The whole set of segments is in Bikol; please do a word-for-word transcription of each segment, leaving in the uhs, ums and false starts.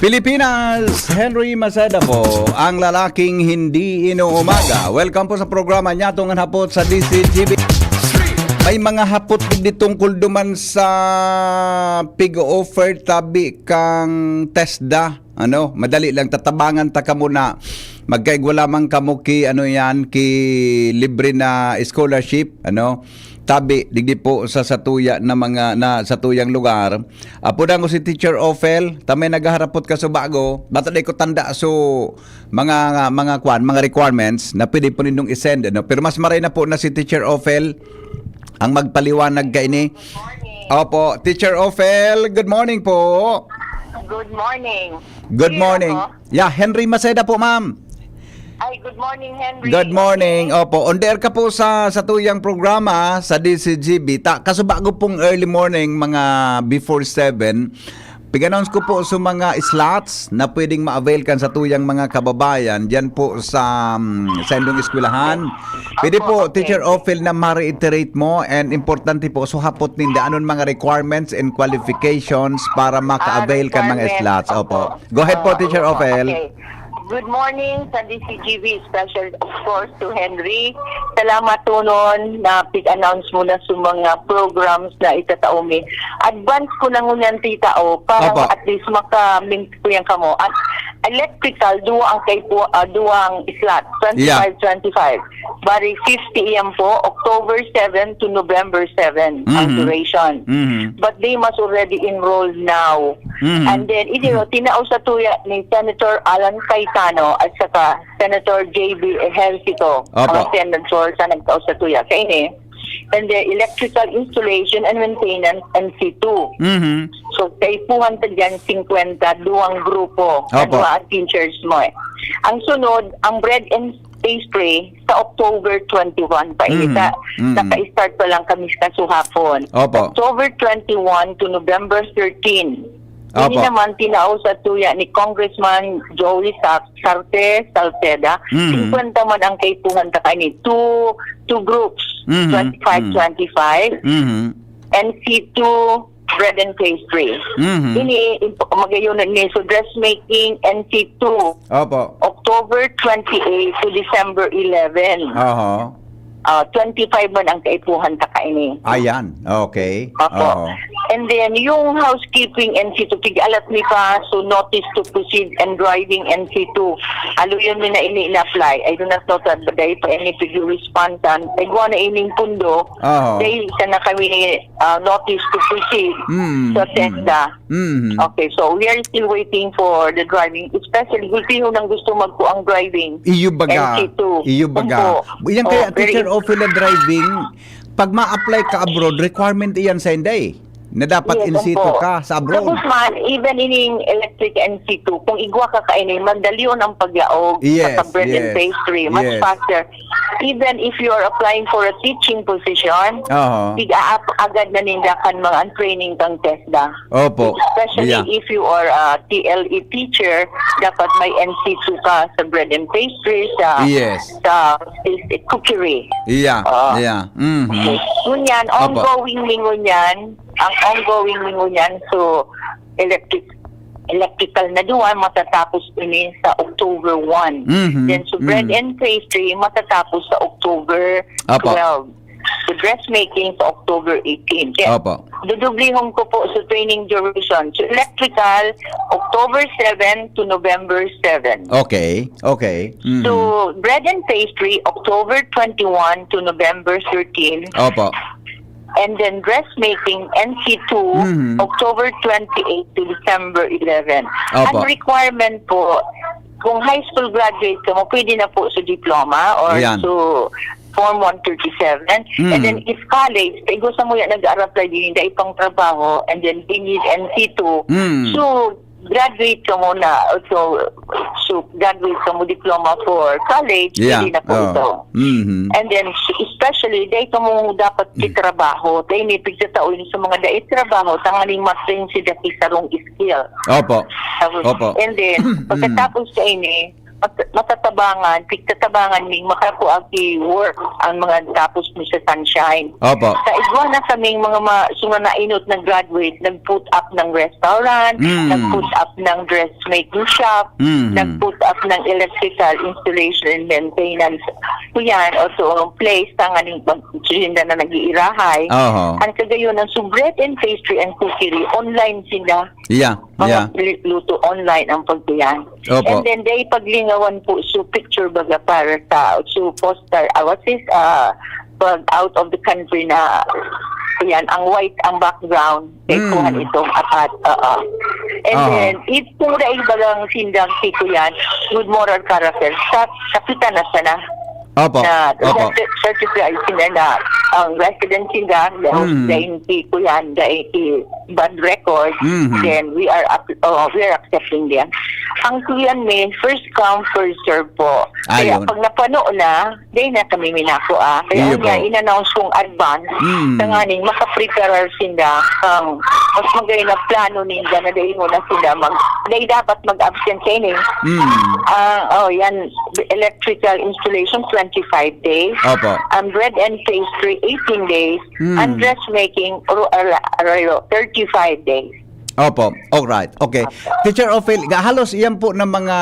Pilipinas, Henry Maceda po, ang lalaking hindi inuumaga. Welcome po sa programa niya, Tungan Hapot sa D C G B. May mga hapot digdi tungkol duman sa pig-offer tabi kang TESDA. Ano, madali lang, tatabangan ta kamo na magkaigwa lamang kamo ki, ano yan, ki libre na scholarship, ano, tabi digdi po sa satuya na mga, na satuyang lugar. Apo dango si Teacher Ophel, ta may naghaharapot ka sa bago. Bata di ko tanda so mga, mga kwan, mga requirements na pwede po nindong i-send, ano? Pero mas maray na po na si Teacher Ophel ang magpaliwanag kaini. Opo, Teacher Ophel, good morning po. Good morning. Good Sino morning. po? Yeah, Henry Maceda po, ma'am. Ay, good morning, Henry. Good morning. Opo, on the air ka po sa satuyang programa sa D C G B. Ta, kaso bago pong early morning, mga before seven, pig-announce ko po sa mga slots na pwedeng ma-avail kan satuyang mga kababayan diyan po sa, um, sa indong eskwelahan. Pwede po, Opo, okay. Teacher Ophel, na ma-reiterate mo, and importante po, so hapot ninda, anong mga requirements and qualifications para maka-avail Ah, kan mga requirements. slots? Opo. Opo. Go ahead po, Ah, Teacher opo. Ophel. Okay. Good morning sa D C G B, special of course to Henry. Salamat tunon na pig-announce mo na sa mga programs na itatao mi. Advance ko na ngunyan tita o para Opo. At least maka-mint ko yan kamo. At electrical, duwa ang kay po, ah, duwang slot, Yeah. twenty-five twenty-five. Bari fifty iyan po, October seven to November seven ang Mhm. duration. Mhm. But they must already enrolled now. Mhm. And then, ito, tinao sa tuya ni Senator Alan Cayetano at saka Senator J B Ejercito, Opo. ang senator sa nagtao sa tuya. Kaini, and the electrical installation and maintenance, N C two. Mhm. So, kaipuhan ta dyan, fifty, duwang grupo, Opo. duwa ang teachers mo eh. Ang sunod, ang bread and pastry sa October twenty-one pa. Mhm. Sa, Mhm. naka-start pa lang kami sa kasuhapon. Opo. October twenty-one to November thirteen. Ini Opo. naman, tinao sa tuya ni Congressman Joey Sa-, Sarte Salceda, Mhm. fifty man ang kaipuhan ta kaini. Two, two groups, Mhm. twenty-five, Mhm. twenty-five, Mhm. N C two, bread and pastry. Mhm. Ini, imp-, magayon na ni, so dressmaking, N C two, Opo. October twenty-eight to December eleven. Oho. Ah, twenty-five man ang kaipuhan ta kaini. Ayan. Okay. Opo. Oho. And then, yung housekeeping N C two, tig-alat mi pa, so notice to proceed and driving N C two. Aluyon mi na ini in-apply. I do not know that dahil pa any figure response. Igwa na ining pundo, Oho. dahil sa na kami ah, notice to proceed Mm, sa mm. TESDA. Mhm. Okay, so we are still waiting for the driving. Especially, gulpihon ang gusto magkuang driving. Iyo baga. N C two. Iyo baga. Opo. Iyan kaya, Oh, very Teacher Ophel, na driving, pag ma-apply ka abroad, requirement iyan sa Inday na dapat Yes, in situ opo. ka sa abroad. Tapos man, even ining electric N C two, kung igwa ka kaini, magdalion ang paglaog Yes, sa bread and yes, pastry, mas yes. faster. Even if you are applying for a teaching position, Oho. tig-aap agad na ninda kan mga ang training kang TESDA. Opo. Especially Yeah. if you are a T L E teacher, dapat may N C two ka sa bread and pastry, sa Yes. sa cookery. Yeah. Oo. Yeah. Mhm. Okay. Ngunyan, Opo. Ongoing mi ngunyan, ang ongoing mi ngunyan, so electric, electrical na duwa, matatapos ini sa October one. Mhm. Then, so bread Mhm. and pastry, matatapos sa October Opo. twelve. So dressmaking sa October eighteen. Kaya, Opo. dudublihon ko po sa training duration. So electrical, October seven to November seven. Okay. Okay. Mhm. So, bread and pastry, October twenty-one to November thirteen. Opo. And then dressmaking, N C two, Mhm. October twenty-eight to December eleven. Opo. Ang requirement po, kung high school graduate ka mo, pwede na po sa diploma or Yan. sa Form one thirty-seven. Mhm. And then if college, kay gusto mo yan, nag-a-apply din, dahil pang trabaho, and then they need N C two. Mhm. So, graduate ka muna. So, so graduate ka mo diploma for college, Yeah. hindi na po Oh. ito. Mhm. And then, especially, dahil ka mo dapat kitrabaho, dahil may pigtatao yun sa mga dahil trabaho, tanganing mas rin si dati sarong skill. Opo. Tapos, Opo. And then, pagkatapos sa ini, mat-, matatabangan, pigtatabangan ning makakua ki work ang mga tapos ni sa Sunshine. Opo. Sa igwa na kaming mga ma-, sumanainot nag-graduate, nag-put up ng restaurant, Mm. nag-put up ng dressmaking shop, Mhm. nag-put up ng electrical installation and maintenance. Kuyan, o so, place, tanganing pag-, sinda na nag-iirahay. Oho. Ang kagayon, ang so bread and pastry and cookery, online sila. Yeah, Mga yeah. li-, luto online ang pagkuyan. Opo. And then, they paglingawan po, so picture baga para sa, so poster, ah, what is, ah, pag out of the country na, yan, ang white ang background, kay Mm. kuhan itong apat, oo. And Aha. then, if kung dahil bagang sindang si kuyan, good moral character, sa kapitan na sana. Opo, Na opo. certi-, certified sila na ang resident sila, dahil, Mm. dahil si kuyan, dahil si bad record, Mhm. then we are ac-, oh, we are accepting them. Ang kuyan may first come, first serve po. Kaya Ayun. pag napano na, dahil na kami minako, ah. Kaya Iyo niya, po. in-announce kong advance, Mm. tanganing makaprepare sinda, ang mas magay na plano ninda na dahil muna sila mag-, dahil dapat mag-absent sa ini. Mm. Ah, oh, yan, electrical installation, twenty-five days. Opo. Ang bread and pastry, eighteen days. Mm. Ang dressmaking, ro-, ara-, aralo, thirty-five days. Opo. All right. Okay. Opo. Teacher Ophel, ga-, halos iyan po ng mga,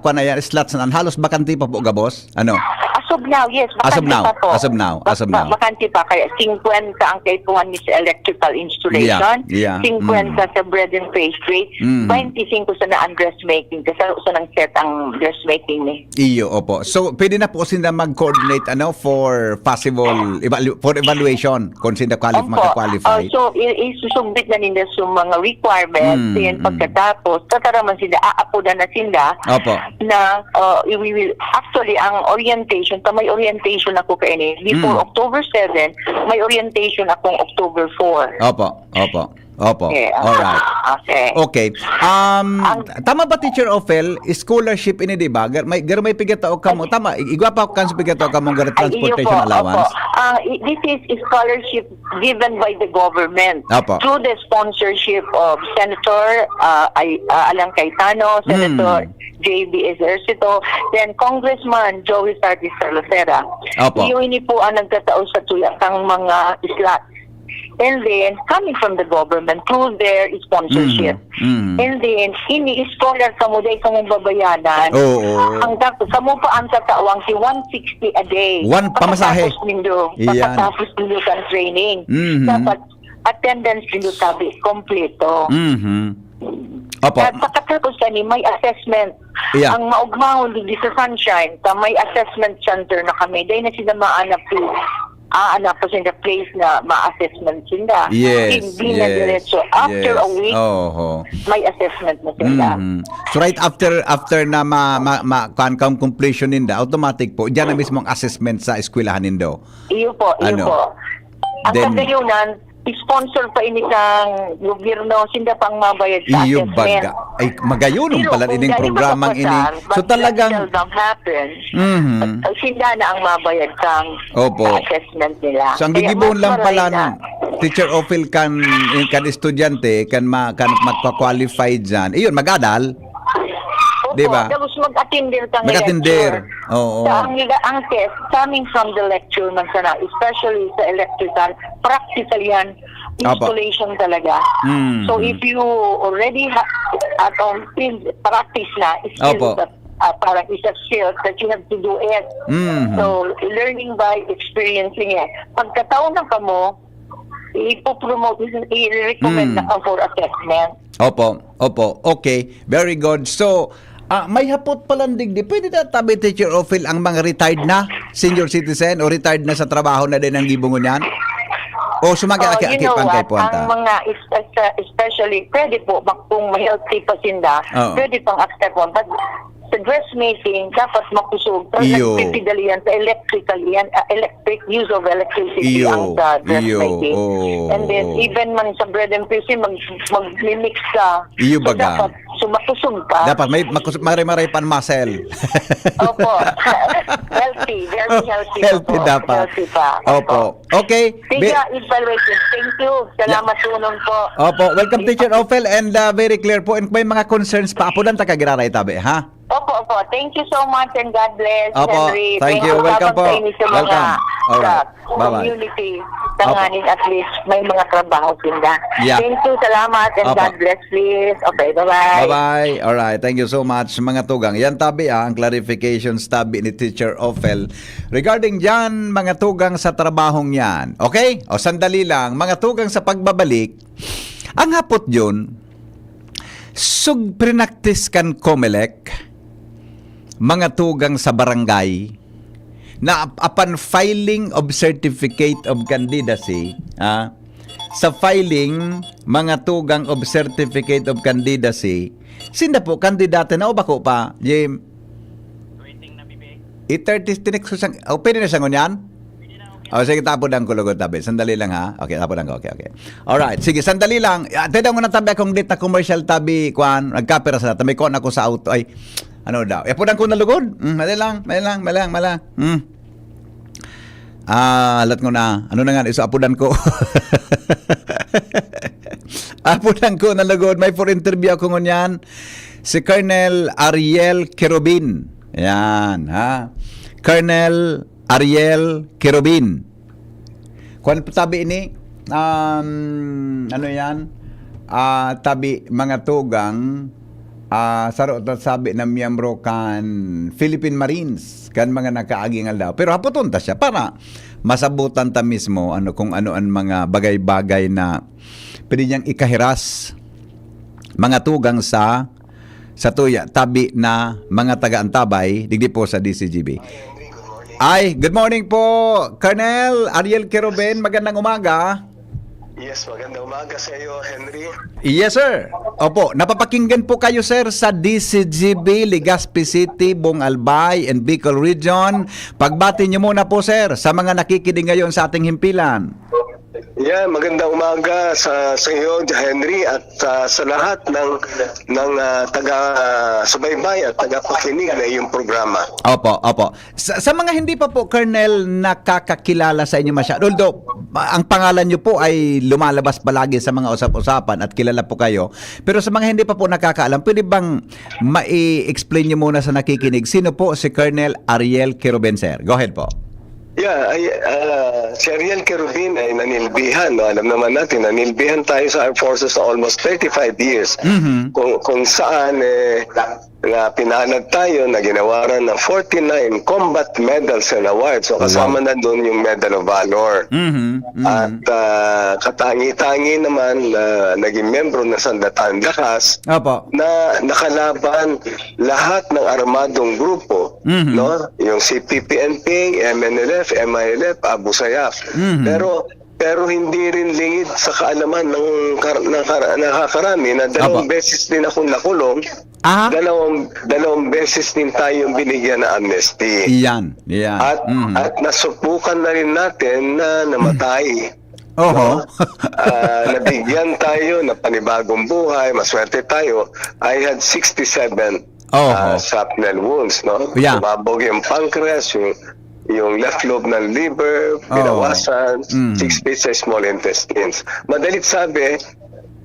kuwan na yan, slots na, halos bakante pa po gabos? Ano? As of now, yes. As of Bakante now. pa po. As of now. Ba-, As of ba-, now. bakante pa. Kaya singkwenta ang kaipuhan ni sa electrical installation. Yeah. Yeah. Singkwenta Mm. sa bread and pastry. Mm. Bainti singko sa na ang dressmaking. Kasi sa nang set ang dressmaking ni. Iyo, opo. So, pwede na po sinda mag-coordinate, ano, for possible evalu-, for evaluation kung sinda qualif-, Opo. maka-qualify. Ah, so, i-, isusubmit na ninda sa mga requirements. Mm, Then, mm. pagkatapos, tataraman sila, aapodan na sila Opo. na, ah, we will, actually, ang orientation, ta may orientation ako kaini. Before Mm. October seven, may orientation akong October four. Opo, opo. Opo. Eh, Alright. okay. Okay. Um, Ang tama ba, Teacher Ophel, scholarship ini, di ba? Gar-, may, gar-, may pigatao kamo. Ay. Tama, i-, igwa pa kan sa pigatao kamo, gar-, Ay, iyo transportation po. allowance? Opo. Ah, i-, this is scholarship given by the government Opo. through the sponsorship of Senator, ah, Ay-, ah, Alan Cayetano, Senator Mm. J B Ejercito, then Congressman Joey Sardis Salacera. Opo. Iyo ini po ang nagtatao sa tuya kang mga slot. And then, coming from the government through their sponsorship. Mm, mm. And then, ini-scholar kamo, dahil kamo babayanan. Oo. Ang dak-, kamo pa ang tatawang si one sixty a day. One pamasahe. Pagkatapos nindo, Iyan. pagkatapos nindo sa training. Mhm. Dapat attendance nindo tabi, kompleto. Mhm. Opo. At pagkatapos kani, may assessment. Yeah. Ang maugmahon, di sa Sunshine, ta may assessment center na kami. Dahil na sila maanap to, aanap pa sila place na ma-assessment sila. Yes, Hindi na yes, diretso. After a yes. week, Oho. may assessment na sila. Mhm. So, right after, after na ma-, ma-, ma-, kuan kang completion ninda, automatic po, diyan na mismo ang assessment sa eskwelahan nindo. Iyo po, iyo Ano? po. Ang Then, kagayunan, sponsor pa ini sang gobyerno, sinda pang mabayad sa Iyo assessment. baga. Ay, magayunon Pero pala kung ining dahil programang ini. mapapasar, So, but talagang seldom happens. Mhm. Ay, sinda na ang mabayad sang Opo. assessment nila. So, ang Kaya gigibohon mas lang pala maray na. Teacher Ophel, kan, kan estudyante, kan ma-, kan magpa-qualify diyan. Iyon, mag-adal. Opo, Di ba? Tapos mag-attender ka ng Mag-attender. lecture. Oo. Sa ang, ang test, coming from the lecture man sana, especially sa electrical, practical yan, Opo. installation talaga. Mm, So, mm. if you already ha-, at on field practice na, skills Opo. that, ah, parang is a skill that you have to do it. Mm. So, learning by experiencing it. Pagkataon na kamo, ipopromote, i-recommend Mm. na ka for assessment. Opo, opo. Okay, very good. So, ah, may hapot palan digdi. Pwede na tabi, Teacher Ophel, ang mga retired na senior citizen o retired na sa trabaho na din ang gibungon yan? O sumagi Oh, aki-aki you know pang what? kaipuhan ta? Ang mga is-, es-, especially, pwede po, bak-, kung healthy pa sinda, Oo. pwede pang accept mo. But sa dressmaking, dapat makusog. Pero Iyo. nagpipidali yan sa electrical yan, ah, electric, use of electricity Iyo. ang sa Iyo. dressmaking. Oo. And then, Oo. even man sa bread and pastry, mag-, mag-mix ka. Iyo So, baga. dapat sumakusog ka. Dapat may makus-, maray-maray pan muscle. Opo. Healthy. Very healthy pa Healthy po. dapat. Healthy pa. Opo. Okay. Sige, Be- evaluation. Thank you. Salamat po nun po. Opo. Welcome, Teacher Ophel, and, uh, very clear po. And may mga concerns pa, apodan ta ka giraray tabi, ha? Opo, opo. po. Thank you so much and God bless, Opo, Henry. Thank you. Welcome po. Sa inyo sa mga Welcome. Alright. Sa Bye-bye. Community. Opo. Tanganing at least may mga trabaho sila. Yeah. Thank you. Salamat and Opo. God bless, please. Okay, bye-bye. Bye-bye. Alright. Thank you so much, mga tugang. Yan tabi, ah, ang clarifications tabi ni Teacher Ophel regarding dyan, mga tugang sa trabahong yan. Okay? O, sandali lang. Mga tugang sa pagbabalik, ang hapot yun, sug prinaktis kan Comelec, mga tugang sa barangay, na ap-, apan filing of certificate of candidacy, ah, sa filing, mga tugang of certificate of candidacy, sinda po, kandidato na o bako pa, Jim? Eight thirty, tinext ko sang, oh, pwede na siya ngunyan? Oh, sige, tapodan ko lugod tabi. Sandali lang, ha? Okay, tapodan ko. Okay, okay. Alright, sige, sandali lang. Ah, tedong na tabi akong data commercial tabi, kwan, nagkapira sa data. May kuwan ako sa auto. Ay, ano daw? Apodan ko na lugod. Mm, mali lang, mali lang, mali lang, mali lang. Mm. Ah, alat ko na. Ano na nga, isa apodan ko. Apodan ko na lugod. May for interview ako ngunyan. Si Colonel Ariel Querubin. Yan, ha? Colonel Ariel Querubin. Kwan po tabi ini, um, ano yan? Ah, tabi, mga tugang, ah, saro ta sabi na miyembro kan Philippine Marines, kan mga nakaaging aldaw. Pero hapoton ta siya para masabutan ta mismo ano, kung ano ang mga bagay-bagay na pwede niyang ikahiras, mga tugang sa, sa tuya, tabi na mga taga-antabay, digdi po sa D C G B. Ay, good morning po, Colonel Ariel Querubin. Magandang umaga. Yes, magandang umaga sa iyo, Henry. Yes, sir. Opo, napapakinggan po kayo, sir, sa D C G B, Legazpi City, Buong Albay, and Bicol Region. Pagbati niyo muna po, sir, sa mga nakikinig ngayon sa ating himpilan. Yeah, magandang umaga sa, sa iyo, Henry, at, ah, sa lahat ng, ng, ah, taga, ah, subaybay at tagapakinig na iyong programa. Opo, opo. Sa, sa mga hindi pa po, Colonel, nakakakilala sa inyo masyado, although, ah, ang pangalan niyo po ay lumalabas palagi sa mga usap-usapan at kilala po kayo, pero sa mga hindi pa po nakakaalam, pwede bang mai-explain niyo muna sa nakikinig, sino po si Colonel Ariel Querubin, sir? Go ahead po. Yeah, ay, ah, si Ariel Querubin ay nanilbihan, no? Alam naman natin, nanilbihan tayo sa Armed Forces na almost thirty-five years. Mhm. Kung, kung saan, eh, na pinalad tayo na ginawaran ng forty-nine combat medals and awards. So, kasama Wow. na doon yung Medal of Valor. Mhm, mhm. At, ah, katangi-tangi naman na naging miyembro ng Sandatang Lakas Opo. na nakalaban lahat ng armadong grupo, Mhm. no? Yung C P P N P, M N L F, M I L F, Abu Sayyaf. Mhm. Pero, pero hindi rin lingid sa kaalaman ng kar-, ng kar-, nakakarami na dalawang Apo. beses din akong nakulong, Ah? dalawang, dalawang beses din tayong binigyan ng amnesty. Iyan, iyan. At, Mhm. at nasubukan na rin natin na namatay. Oho. No? Ah, nabigyan tayo ng panibagong buhay, maswerte tayo. I had sixty-seven, Oho. ah, shrapnel wounds, no? Yeah. Sumabog yung pancreas, yung, yung left lobe ng liver, Oo. binawasan, Mm. six pieces small intestines. Madalit sabi,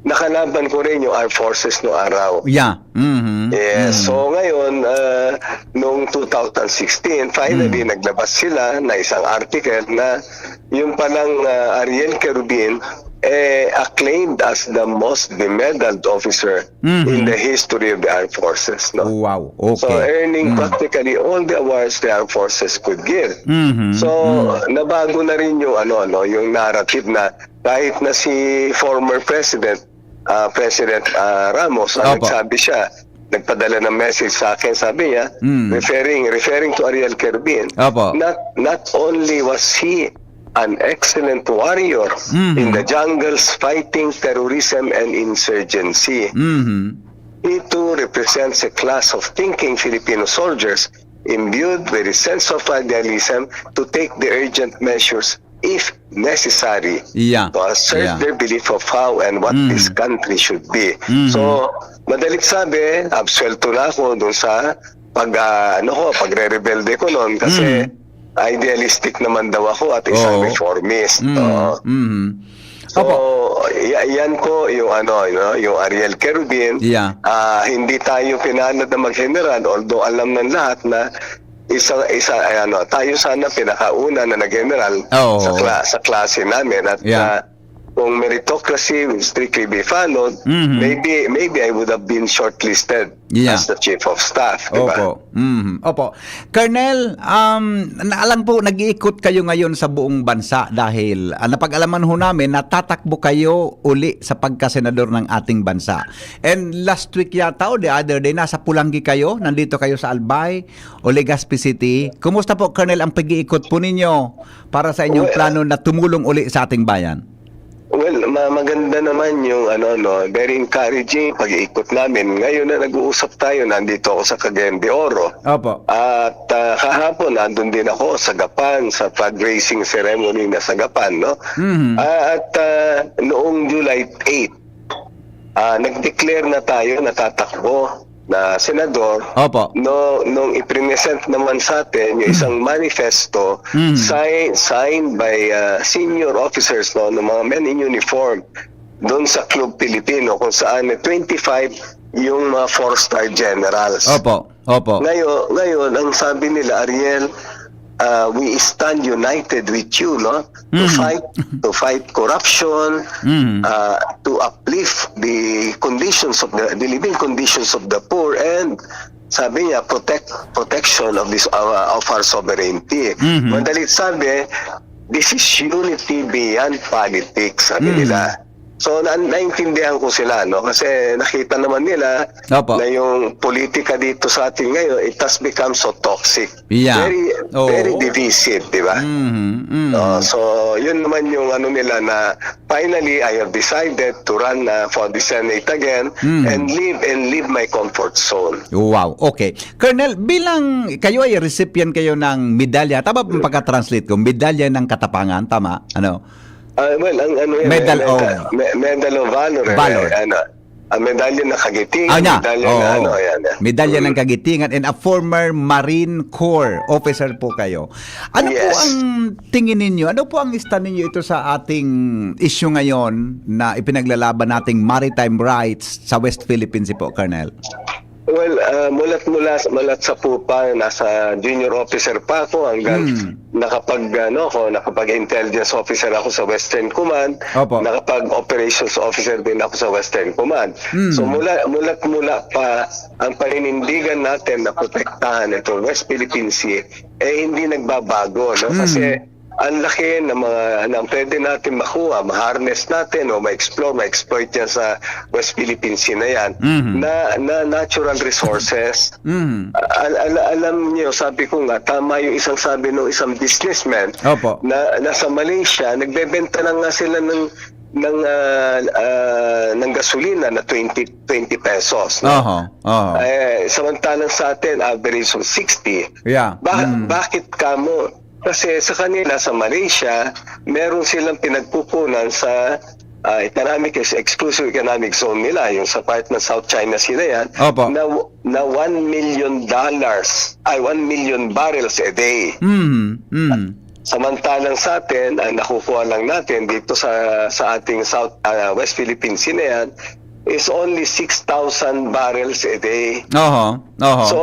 nakalaban ko rin yung Armed Forces noong araw. Yeah. Mhm. Yes. Mm. So ngayon, ah, noong two thousand sixteen, finally, Mm. naglabas sila na isang article na yung palang, ah, Ariel Querubin, eh, acclaimed as the most bemedaled officer Mhm. in the history of the armed forces, no? Wow. So, Okay. earning Mm. practically all the awards the armed forces could give. Mhm. So, Mm. nabago na rin yung, ano, ano, yung narrative na kahit na si former President, ah, President, ah, Ramos, ang Opo. nagsabi siya, nagpadala ng message sa akin, sabi niya, Mm. referring, referring to Ariel Querubin, Opo. not, not only was he an excellent warrior Mhm. in the jungles fighting terrorism and insurgency. Mhm. He too represents a class of thinking Filipino soldiers imbued with a sense of idealism to take the urgent measures if necessary Yeah. to assert Yeah. their belief of how and what Mm. this country should be. Mhm. So, madalit sabi, absuelto na ako dun sa pag, ah, ano ko, pagre-rebelde ko noon kasi Mm. idealistic naman daw ako at isang Oo. reformist. Mm, Oo. mm. So, Opo. ya-, yan po yung ano, you know, yung Ariel Kerubin. Yeah. Ah, hindi tayo pinalad na mag-general, although alam ng lahat na isa, isa, ay, ano, tayo sana pinakauna na nag-general Oo. sa kla-, sa klase namin. At, Yeah. ah, kung meritocracy will strictly be followed, Mhm. maybe, maybe I would have been shortlisted Yeah. as the chief of staff, di ba? Opo. Mhm. Opo. Colonel, um, naalang po, nag-iikot kayo ngayon sa buong bansa dahil, ah, napag-alaman ho namin na tatakbo kayo uli sa pagkasenador ng ating bansa. And last week yata o the other day, nasa Polangui kayo, nandito kayo sa Albay o Legazpi City. Kumusta po, Colonel, ang pag-iikot po ninyo para sa inyong Well, plano na tumulong uli sa ating bayan? Well, ma-, maganda naman yung ano, no, very encouraging pag-iikot namin. Ngayon na nag-uusap tayo, nandito ako sa Cagayan de Oro. Opo. At, ah, kahapon, nandun din ako sa Gapan, sa flag raising ceremony na sa Gapan, no? Mhm. Ah, at, ah, noong July eight, ah, nag-declare na tayo na tatakbo na senador. Opo. No, nung iprinesent naman sa atin yung isang manifesto, Mhm. sign-, signed by, ah, senior officers, no, ng mga men in uniform doon sa Club Pilipino, kung saan twenty-five yung mga four-star generals. Opo, opo. Ngayon, ngayon, ang sabi nila, Ariel, ah, "We stand united with you, no? To Mhm. fight, to fight corruption, Mhm. ah, to uplift the conditions of the, the living conditions of the poor, and," sabi niya, "protect, protection of this, uh, of our sovereignty." Mhm. Madalit sabi, "This is unity beyond politics," sabi Mhm. nila. So, na-, naintindihan ko sila, no? Kasi nakita naman nila Opo. na yung politika dito sa atin ngayon, it has become so toxic. Yeah. Very, Oo. very divisive, di ba? Mhm, mhm. Oh, so, yun naman yung ano nila na finally, I have decided to run, uh, for the Senate again Mhm. and live, and leave my comfort zone. Wow, okay. Colonel, bilang kayo ay recipient kayo ng medalya, tama ba ang pagka-translate ko? Medalya ng Katapangan, tama? Ano? Ah, well, ang ano yan, Medal eh, of meda-, me-, Medal of Valor, eh, Valor. ano, ang medalya ng Kagitingan, Ah, niya. medalya ng Oo. ano, yan, yan. Medalya ng Mm. Kagitingan and a former Marine Corps officer po kayo. Ano po Yes. ang tingin ninyo? Ano po ang stand ninyo ito sa ating issue ngayon na ipinaglalaban nating maritime rights sa West Philippine Sea po, Colonel? Well, ah, mulat mula sa, mulat sa pupa, nasa junior officer pa ako hanggang Mm. nakapag, ano ako, nakapag-intelligence officer ako sa Western Command, Opo. nakapag-operations officer din ako sa Western Command. Mm. So, mula, mulat mula pa, ang paninindigan natin na protektahan itong West Philippine Sea, eh, hindi nagbabago, no? Mm. Kasi ang laki ng mga, ng pwede natin makuha, ma-harness natin o ma-explore, ma-exploit yan sa West Philippine Sea na yan, Mhm. na, na natural resources. Mhm. Al-, al-, alam niyo, sabi ko nga, tama yung isang sabi ng isang businessman Opo. na nasa Malaysia, nagbebenta na nga sila ng, ng, ah, ah, ng gasolina na twenty, twenty pesos, no? Oho, oho. Eh, samantalang sa atin, average of sixty. Yeah. Ba-, Mm. bakit kamo? Kasi sa kanila, sa Malaysia, meron silang pinagkukunan sa, ah, economic, exclusive economic zone nila, yung sa part ng South China Sea na yan, Opo. na, na one million dollars, ay, one million barrels a day. Mm, mm. Samantalang sa atin, ang nakukuha lang natin dito sa, sa ating South, ah, West Philippine Sea na yan, is only six thousand barrels a day. Oho, oho. So,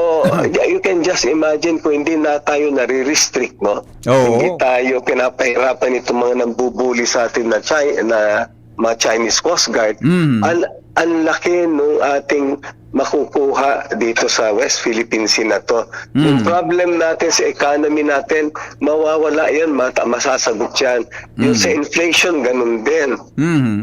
y-, you can just imagine kung hindi na tayo nare-restrict, no? Oo. Hindi tayo pinapahirapan itong mga nambubuli sa atin na Chi-, na mga Chinese Coast Guard. Mm. Ang, ang laki nung ating makukuha dito sa West Philippine Sea na to. Yung Mm. problem natin sa economy natin, mawawala yan, mata-, masasagot yan. Yung Mm. sa inflation, ganun din. Mm.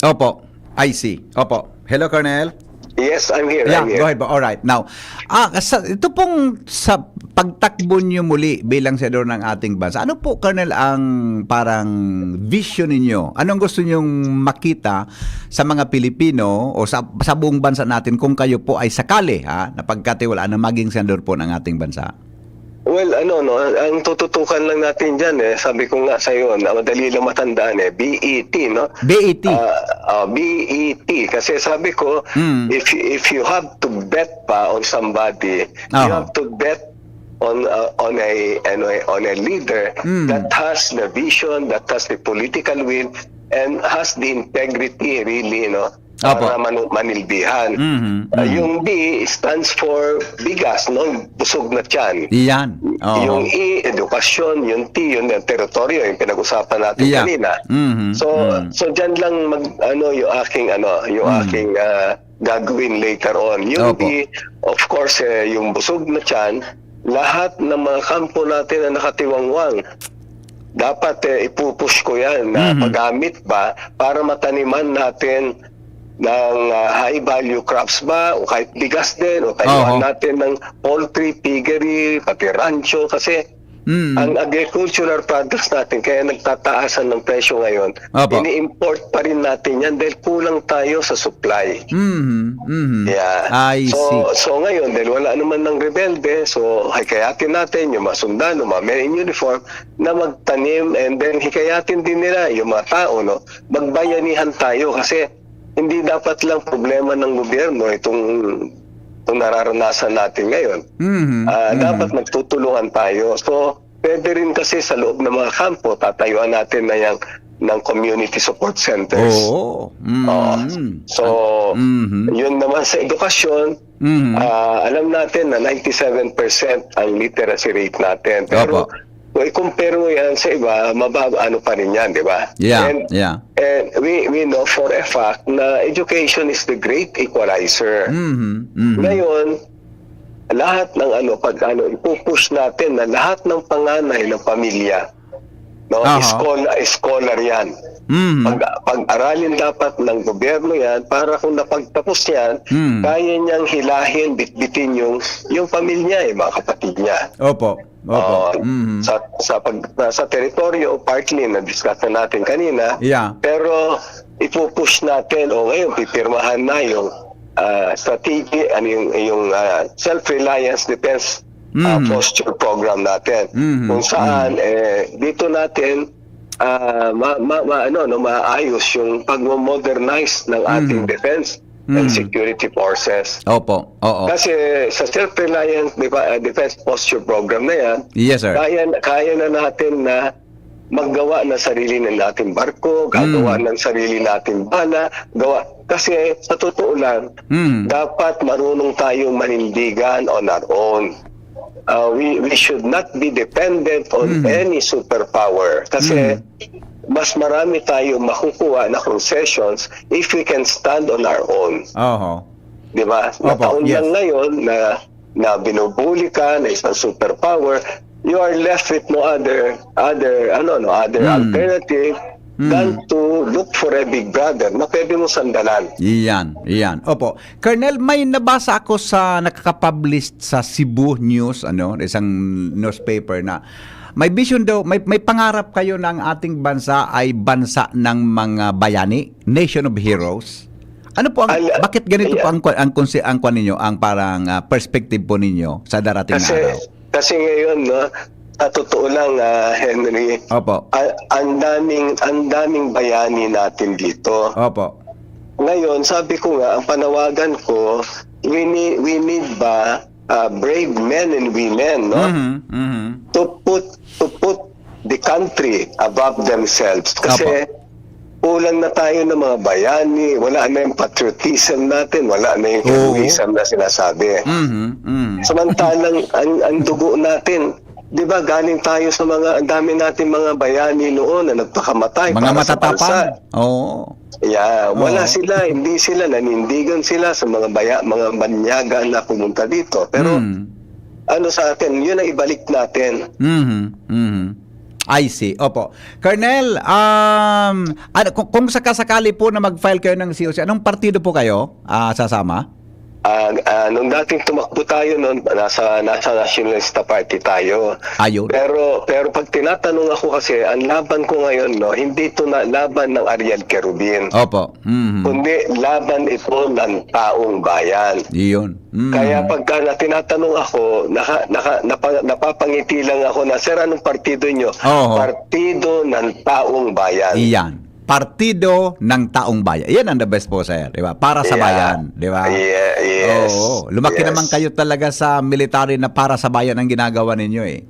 Opo, I see. Opo. Hello, Colonel? Yes, I'm here, Yeah, I'm here. go ahead po. All right. Now, ah, sa, ito pong sa pagtakbo niyo muli bilang senador ng ating bansa, ano po, Colonel, ang parang vision ninyo? Anong gusto niyong makita sa mga Pilipino o sa, sa buong bansa natin kung kayo po ay sakali, ha, na pagkatiwalaan na maging senador po ng ating bansa? Well, ano, no, ang tututukan lang natin dyan, eh, sabi ko nga sa'yo, na madali lang matandaan, eh, B E T, no? B E T. Ah, ah, B E T. Kasi sabi ko, Mm. if, if you have to bet pa on somebody, you Aha. have to bet on uh, on a on a, on a leader Mm. that has the vision, that has the political will, and has the integrity, really, you know, Opo. para manu- manilbihan. Mhm, Uh, mhm. Yung B stands for bigas, no? Busog na tiyan. Iyan. Oo. Yung E, edukasyon. Yung T, yung teritoryo, yung pinag-usapan natin Iya. kanina. Mhm, So, mhm. so diyan lang mag ano yung aking ano, yung Mm. aking ah, gagawin later on. Yung Opo. B, of course, eh, yung busog na tiyan, lahat ng mga kampo natin na nakatiwangwang, dapat eh, ipupush ko yan na Mhm. magamit ba para mataniman natin ng ah, high value crops ba, o kahit bigas din, o tayuan Oho. natin ng poultry, piggery, pati rancho, kasi Mm. ang agricultural products natin, kaya nagtataasan ng presyo ngayon, Opo. ini-import pa rin natin yan dahil kulang tayo sa supply. Mhm, mhm. Yeah. I So, see. so ngayon, dahil wala naman ng rebelde, so hikayatin natin yung mga sundalo, mga men in uniform, na magtanim, and then hikayatin din nila yung mga tao, no? Magbayanihan tayo kasi hindi dapat lang problema ng gobyerno itong, itong nararanasan natin ngayon. Mhm, Ah, mhm. dapat magtutulungan tayo. So, pwede rin kasi sa loob ng mga kampo, tatayuan natin na yung ng community support centers. Oo. Mm. Oo. So, Mhm. yun naman sa edukasyon, Mhm. ah, alam natin na ninety-seven percent ang literacy rate natin. Pero Opo. kung i-compare mo yan sa iba, mababa, ano pa rin yan, di ba? Yeah, And, yeah. and we, we know for a fact na education is the great equalizer. Mhm, mhm. Ngayon, lahat ng ano, pag ano, ipupush natin na lahat ng panganay ng pamilya, no, Aha. scholar, scholar yan. Mhm. Pag, pag-aralin dapat ng gobyerno yan para kung napagtapos yan, Mhm. kaya niyang hilahin, bitbitin yung, yung pamilya, yung mga kapatid niya. Opo, opo. Oo. Mhm. Sa, sa, pag, sa teritoryo, partly, na-discuss na natin kanina, Yeah. pero ipupush natin, o ngayon, pipirmahan na yung ah, strategy, ano yung, yung ah, self-reliance defense ah, Mhm. posture program natin. Mhm. Kung saan, Mhm. eh, dito natin ah, ma, ma, ma, ano, no, maayos yung pag-modernize ng ating Mhm. defense and Mhm. security forces. Opo, oo. Kasi sa self-reliance defa- ah, defense posture program na yan, Yes, sir. kaya, kaya na natin na maggawa ng sarili ng nating barko, gagawa Mm. ng sarili nating bala, gawa. Kasi sa totoo lang, Mm. dapat marunong tayong manindigan on our own. Uh, we, we should not be dependent on Mm. any superpower. Kasi Mm. mas marami tayong makukuha na concessions if we can stand on our own. Oho. Di ba? Opo, Nataon yes. lang ngayon na, na binubuli ka na isang superpower, you are left with no other, other, ano, no other Hmm. alternative Hmm. than to look for a big brother na pwede mo sandalan. Iyan, iyan. Opo. Colonel, may nabasa ako sa nakakapublish sa Cebu News, ano, isang newspaper na may vision daw, may, may pangarap kayo na ang ating bansa ay bansa ng mga bayani, nation of heroes. Ano po ang, Al-, bakit ganito yeah. po ang, ang, ang, ang kwan ninyo, ang parang ah, perspective po ninyo sa darating na Kasi, araw? kasi ngayon, no, sa totoo lang, ah, Henry, Opo. a-, ang daming, ang daming bayani natin dito. Opo. Ngayon, sabi ko nga, ang panawagan ko, we need, we need ba ah, brave men and women, no? Mhm, mhm. To put, to put the country above themselves. Kasi Opo. kulang na tayo ng mga bayani, wala na yung patriotism natin, wala na yung Oo. heroism na sinasabi. Mhm, mhm. Samantalang ang, ang dugo natin, di ba, galing tayo sa mga, ang dami nating mga bayani noon na nagpakamatay Mga para sa matatapang. bansa. Oo. Yeah, wala Oo. sila, hindi sila, nanindigan sila sa mga baya-, mga banyaga na pumunta dito. Pero Hmm. ano sa atin, yun ang ibalik natin. Mhm, mhm. I see. Opo. Colonel, um, ano, kung, kung sakasakali po na mag-file kayo ng C O C, anong partido po kayo, ah, sasama? Ah, ah, nung dating tumakbo tayo noon, nasa, nasa Nationalista Party tayo. Ayun. Pero, pero pag tinatanong ako kasi, ang laban ko ngayon, no, hindi ito na laban ng Ariel Querubin. Opo. Mhm. Kundi laban ito ng taong bayan. Iyon. Mhm. Kaya pagka na tinatanong ako, naka-, naka-, napa-, napapangiti lang ako na, "Sir, anong partido nyo?" Oho. "Partido ng Taong Bayan." Iyan. Partido ng Taong Bayan. Yan ang the best po, sir, di ba? Para sa Yeah. bayan, di ba? Yeah, yes. Oo. Lumaki Yes. naman kayo talaga sa military na para sa bayan ang ginagawa ninyo, eh.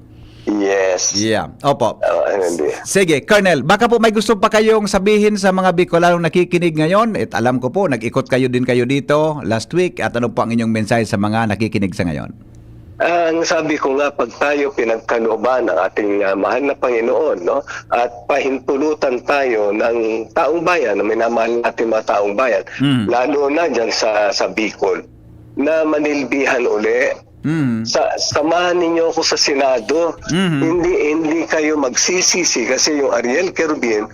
Yes. Yeah. Opo. Oo, hindi. Sige, Colonel, baka po may gusto pa kayong sabihin sa mga Bicolanong nakikinig ngayon? At alam ko po, nag-ikot kayo din kayo dito last week. At ano po ang inyong mensahe sa mga nakikinig sa ngayon? Ah, ang sabi ko nga, pag tayo pinagkalooban ng ating, ah, mahal na Panginoon, no? At pahintulutan tayo ng taong bayan, na minamahal natin mga taong bayan, Mm. lalo na dyan sa, sa Bicol, na manilbihan uli. Mm. Sa, samahan ninyo ako sa Senado. Mhm. Hindi, hindi kayo magsisisi kasi yung Ariel Kerubin,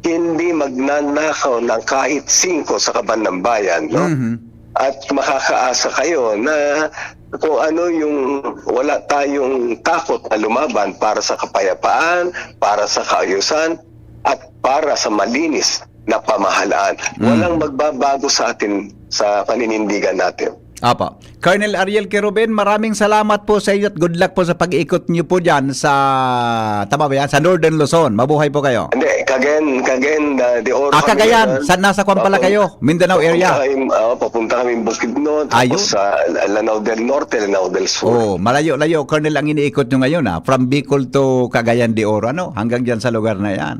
hindi magnanakaw ng kahit singko sa kaban ng bayan, no? Mhm. At makakaasa kayo na kung ano yung wala tayong takot na lumaban para sa kapayapaan, para sa kaayusan, at para sa malinis na pamahalaan. Mm. Walang magbabago sa atin, sa paninindigan natin. Apo. Colonel Ariel Kerubin, maraming salamat po sa inyo at good luck po sa pag-iikot niyo po dyan sa, tama ba yan? Sa Northern Luzon. Mabuhay po kayo. Hindi, Cagayan, Cagayan, uh, de Oro Ah, kami Cagayan. ngayon. Sa, nasa kwan pala Papun-, kayo? Mindanao papunta area. kami, oh, papunta kami Bukidnon, tapos Ayun. sa Lanao del Norte, Lanao del Sur. Oh, malayo-layo, Colonel, ang iniikot nyo ngayon, ah. From Bicol to Cagayan de Oro, ano? Hanggang dyan sa lugar na yan.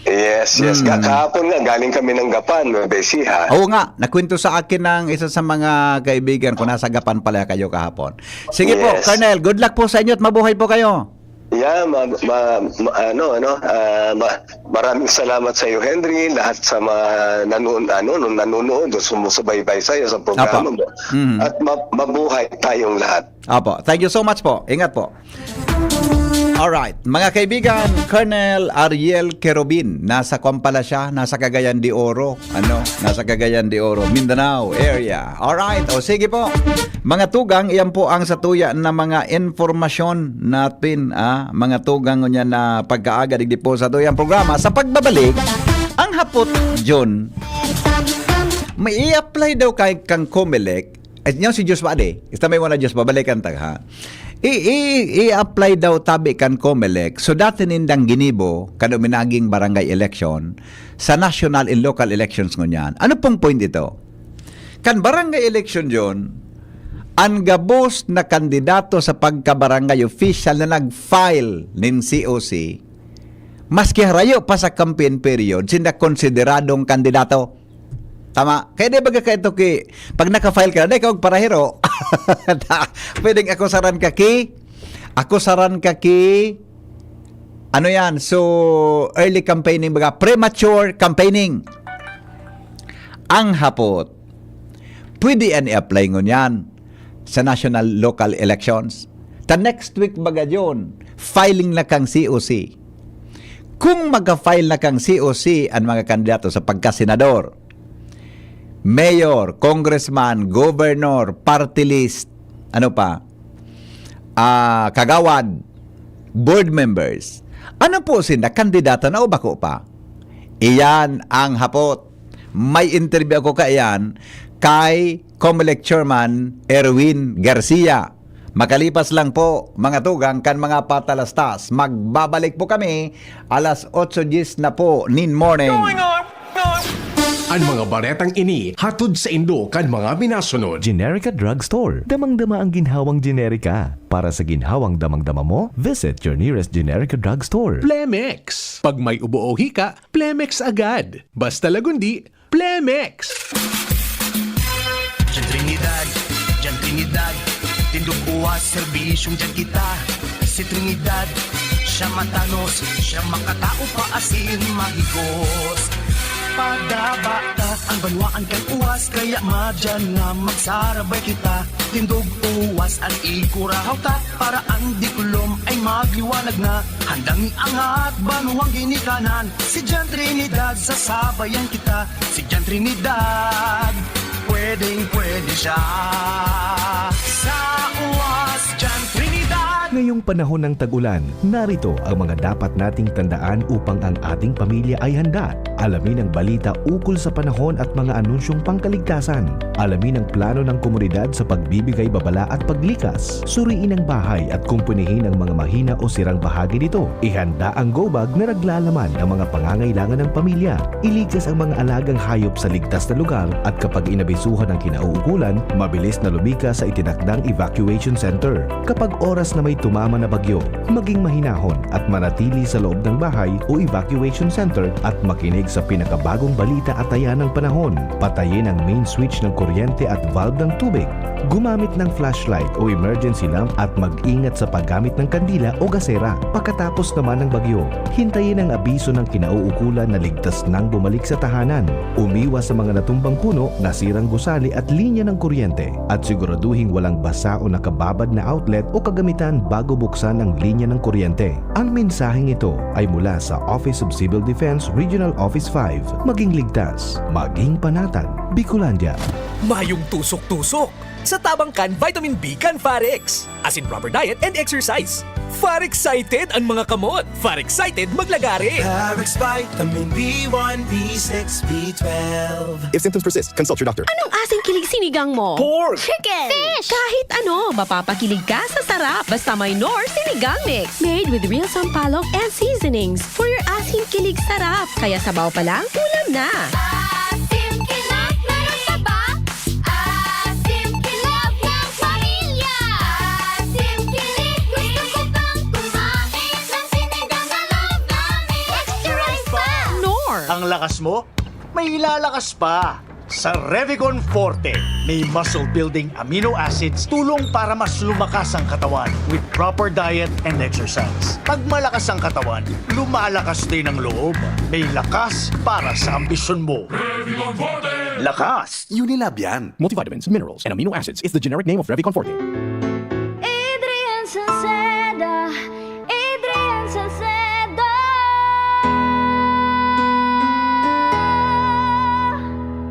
Yes, yes. Ga-, Hmm. kahapon nga, galing kami ng Gapan, Nueva Ecija. Oo nga, nakwento sa akin ng isa sa mga kaibigan ko, nasa Gapan pala kayo kahapon. Sige po, Yes. Colonel, good luck po sa inyo at mabuhay po kayo. Yeah, ma-, ma-, ma-, ano, ano, ah, ma-, maraming salamat sa iyo, Henry, lahat sa mga nanun-, ano, nanonood o sumusubaybay sa iyo sa programa Apo. mo. Mhm. At ma-, mabuhay tayong lahat. Apo. Thank you so much po. Ingat po. Alright, mga kaibigan, Colonel Ariel Kerubin, nasa kwan pala siya, nasa Cagayan de Oro, ano, nasa Cagayan de Oro, Mindanao area. Alright, o sige po. Mga tugang, iyan po ang satuya na mga impormasyon natin, ah, mga tugang, ngunyan na pagkaaga, digdi po sa tuyang programa. Sa pagbabalik, ang hapot, John, may i-apply daw kay kang Comelec, ay, nyo si Diyos ba, adi? Ista may wala Diyos, babalikan ta, ha? I, i, i-apply daw tabi kan Comelec. So, dati nindang ginibo, kan uminaging barangay election, sa national and local elections ngunyan. Ano pong point ito? Kan barangay election, John, ang gabos na kandidato sa pagkabarangay official na nag-file nin C O C, maski harayo pa sa campaign period, sinda konsideradong kandidato. Tama. Kaya di ba ka ito ki, pag naka-file ka na, di ka magparahiro. Pwedeng akusaran ka ki, akusaran ka ki, ano yan? So, early campaigning, baga, premature campaigning. Ang hapot, pwede yan i-apply ngunyan sa national local elections. Ta next week, baga yun, filing na kang C O C. Kung magka-file na kang C O C ang mga kandidato sa pagkasenador, mayor, congressman, governor, party list, ano pa, ah, kagawad, board members, ano po sinda, kandidato na o bako pa? Iyan ang hapot. May interview ako kaiyan kay Comelec Chairman Erwin Garcia. Makalipas lang po, mga tugang, kan mga patalastas. Magbabalik po kami alas otso dies na po nin morning. An mga baretang ini hatod saindo kan mga minasunod. Generica Drugstore. Damang-dama ang ginhawang Generica. Para sa ginhawang damang-dama mo, visit your nearest Generica Drugstore. Plemex. Pag may ubo o hika, Plemex agad. Basta lagundi, Plemex. Diyan Trinidad, diyan Trinidad. Tindog uwas, serbisyong diyan kita. Si Trinidad, siya matanos, siya makatao pa asin mahigos. Padaba ta ang banwaan kan uwas, kaya madyan nga magsarabay kita. Tindog uwas an ikurahaw ta, para an diklom ay magliwanag na. Handang iangat banwang ginikanan, si Jan Trinidad, sasabayan kita. Si Jan Trinidad, pwedeng pwede siya. Sa uwas, Jan Trinidad. Ngayong panahon ng tag-ulan, narito ang mga dapat nating tandaan upang ang ating pamilya ay handa. Alamin ang balita ukol sa panahon at mga anunsyong pangkaligtasan. Alamin ang plano ng komunidad sa pagbibigay babala at paglikas. Suriin ang bahay at kumpunihin ang mga mahina o sirang bahagi nito. Ihanda ang go bag na naglalaman ng mga pangangailangan ng pamilya. Ilikas ang mga alagang hayop sa ligtas na lugar at kapag inabisuhan ang kinauukulan, mabilis na lumikas sa itinakdang evacuation center. Kapag oras na may tumama na bagyo, maging mahinahon at manatili sa loob ng bahay o evacuation center at makinig sa pinakabagong balita at taya ng panahon. Patayin ang main switch ng kuryente at valve ng tubig. Gumamit ng flashlight o emergency lamp at mag-ingat sa paggamit ng kandila o gasera. Pagkatapos naman ng bagyo, hintayin ang abiso ng kinauukulan na ligtas nang bumalik sa tahanan. Umiwas sa mga natumbang puno, nasirang gusali at linya ng kuryente. At siguraduhing walang basa o nakababad na outlet o kagamitan bago buksan ang linya ng kuryente. Ang mensaheng ito ay mula sa Office of Civil Defense Regional Office five. Maging ligtas, maging panatag. Bicolandia. Mayong tusok-tusok. Sa tabang kan vitamin B kan Farex. As in proper diet and exercise. Far excited an mga kamot. Far excited maglagare. Parex Vitamin B one, B six, B twelve. If symptoms persist, consult your doctor. Anong asing kilig sinigang mo? Pork! Chicken! Fish! Kahit ano, mapapakilig ka sa sarap. Basta may Knorr sinigang mix. Made with real sampalok and seasonings. For your asing kilig sarap. Kaya sabaw pa lang, ulam na. Asim kilog, meron ka ba? Asim kilog ng pamilya. Asim kilog, gusto ko pang kumain ng sinigang na loob namin. Extra rice pa! Knorr. Ang lakas mo, may ilalakas pa. Sa Revicon Forte, may muscle-building amino acids tulong para mas lumakas ang katawan with proper diet and exercise. Pag malakas ang katawan, lumalakas din ang loob. May lakas para sa ambisyon mo. Lakas! Unilab yan. Multivitamins, minerals, and amino acids is the generic name of Revicon Forte. Adrian Salceda, Adrian Salceda.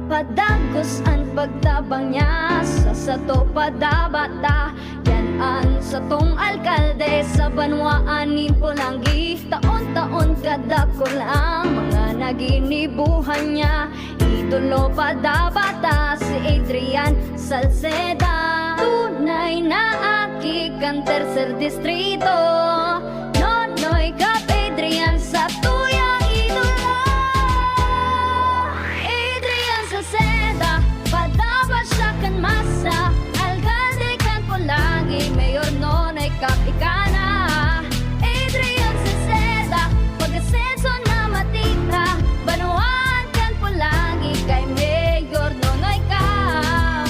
Padagos an pagtabang niya sa sato padabata. Yan an satong alkalde sa banwaan nin Polangui. Taon-taon kadakul ang mga naginibuhan niya. Idolo padabata si Adrian Salceda. Tunay na aki kan tercer distrito. Nonoy Cap Adrian sa tuyang idolo. Adrian Salceda, padaba siya kan masa. Alkalde kan Polangui, Mayor Nonoy Cap ika na. Adrian Salceda, pag-asenso na matira. Banwaan kan Polangui kay Mayor Nonoy Cap.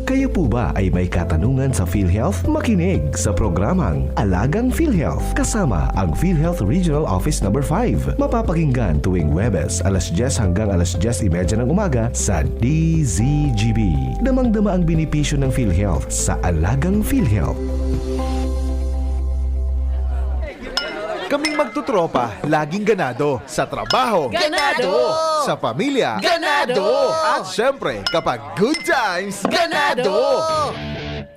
Kayo po ba ay may katanungan sa PhilHealth? Makinig sa programang Alagang PhilHealth kasama ang PhilHealth Regional Office Number five. Mapapakinggan tuwing Huwebes alas dyes hanggang alas dyes y media ng umaga sa D Z G B. Damang-dama ang benepisyo ng PhilHealth sa Alagang PhilHealth. Kaming magtutropa, laging ganado. Sa trabaho, Ganado! Sa pamilya, Ganado! At syempre, kapag good times, Ganado!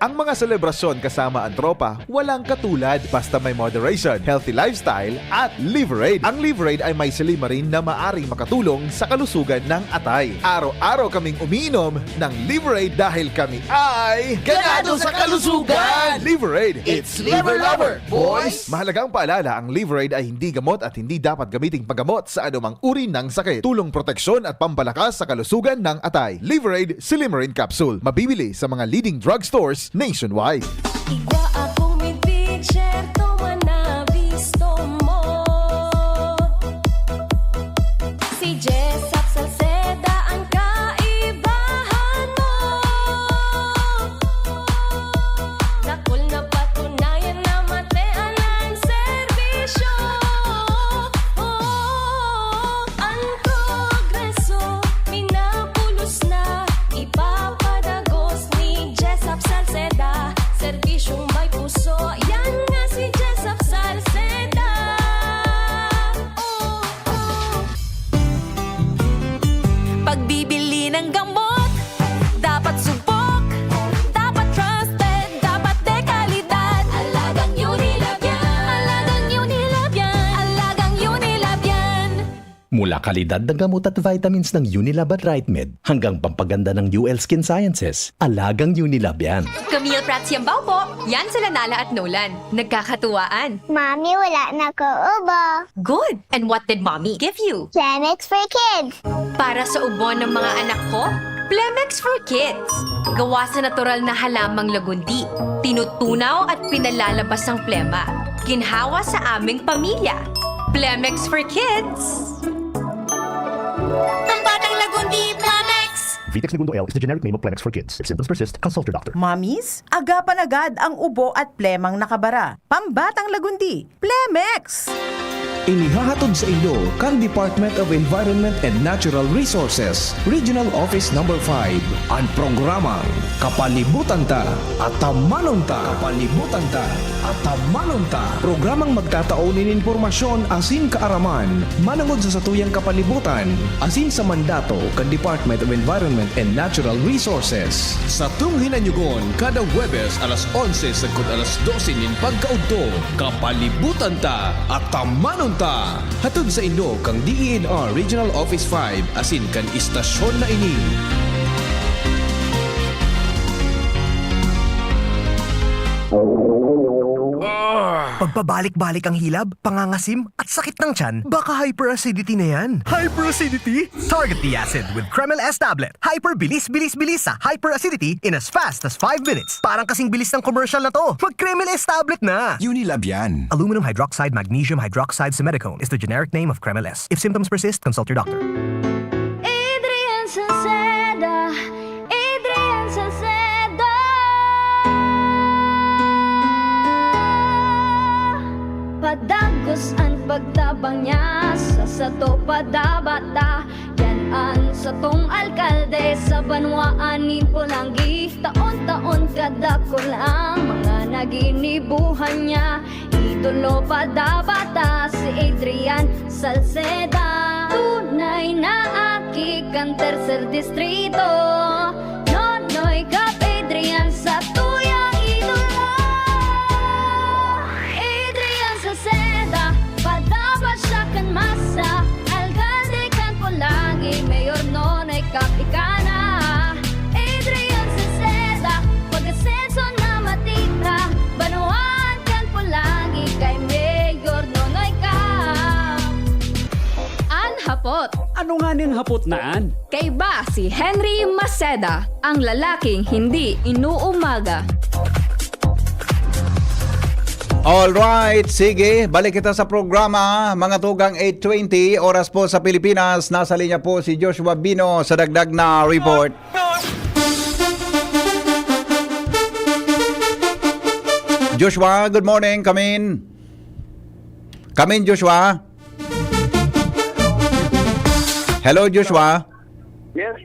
Ang mga selebrasyon kasama ang tropa, walang katulad basta may moderation, healthy lifestyle, at Liverade. Ang Liverade ay may silymarin na maaring makatulong sa kalusugan ng atay. Araw-araw kaming umiinom ng Liverade dahil kami ay Ganado sa kalusugan! Liverade! It's Liver Lover, boys! Mahalagang paalala, ang Liverade ay hindi gamot at hindi dapat gamiting panggamot sa anumang uri ng sakit. Tulong proteksyon at pampalakas sa kalusugan ng atay. Liverade Silymarin Capsule. Mabibili sa mga leading drugstores nationwide. Igwa akong mid-pitcher, tuman na bisto mo. Si Jessop Salceda ang kaibahan mo. Dakul na patunayan na matean ang serbisyo. Oh, ang progreso, minabulos na, ipapadagos ni Jessop Salceda. Serbisyong may Kalidad na gamot at vitamins ng Unilab at Rightmed hanggang pampaganda ng U L Skin Sciences. Alagang Unilab yan. Camille Prats Yambao po. Yan sila Nala at Nolan. Nagkakatuwaan. Mami, wala na ko ubo. Good! And what did mommy give you? Plemex for kids. Para sa ubo ng mga anak ko, Plemex for Kids. Gawa sa natural na halamang lagundi. Tinutunaw at pinalalabas ang plema. Ginhawa sa aming pamilya. Plemex for Kids. Ang batang lagundi, Plemex! Vitex Negundo L is the generic name of Plemex for kids. If symptoms persist, consult your doctor. Mommies, agapan agad ang ubo at plemang nakabara. Pambatang lagundi, Plemex! Inihahatod sa inyo kan Department of Environment and Natural Resources, Regional Office Number five, an programang Kapalibutan Ta, Atamanon Ta. Kapalibutan Ta, Atamanon Ta. Programang magtatao nin impormasyon asin kaaraman manangod sa satuyang kapalibutan asin sa mandato kan Department of Environment and Natural Resources. Satong hinanyugon kada Huwebes alas onse sagkod alas dose nin pagkaudto, Kapalibutan Ta, Atamanon Ta. Hatod sa inyo kan D E N R Regional Office five asin kan istasyon na ini. Pagpabalik-balik ang hilab, pangangasim, at sakit ng tiyan, baka hyperacidity na yan. Hyperacidity? Target the acid with Kremil S tablet. Hyper bilis, bilis, bilis sa hyperacidity in as fast as five minutes. Parang kasing bilis ng commercial na to. Mag Kremil S tablet na! Unilab yan. Aluminum hydroxide magnesium hydroxide simethicone is the generic name of Kremil S. If symptoms persist, consult your doctor. Adrian Salceda, Adrian Salceda. Padagos an pagtabang niya sa sato padabata. Yan an satong alkalde sa banwaan nin Polangui. Taon-taon kadakul ang mga naginibuhan niya. Idolo padabata si Adrian Salceda. Tunay na aki kan tercer distrito. Nonoy Cap Adrian sa tuyang idolo. Adrian Salceda, padaba siya kan masa. Alkalde kan Polangui, Mayor Nonoy Cap ika na. Adrian Salceda, pag-asenso na matira. Banwaan kan Polangui kay Mayor Nonoy Cap. An hapot. Ano nganing hapot na an? Kaiba si Henry Maceda, ang lalaking hindi inuumaga. Alright, sige, balik kita sa programa, mga tugang eight twenty, oras po sa Pilipinas. Nasa linya po si Joshua Bino sa dagdag na report. Joshua, good morning. Come in. Come in, Joshua. Hello, Joshua. Yes.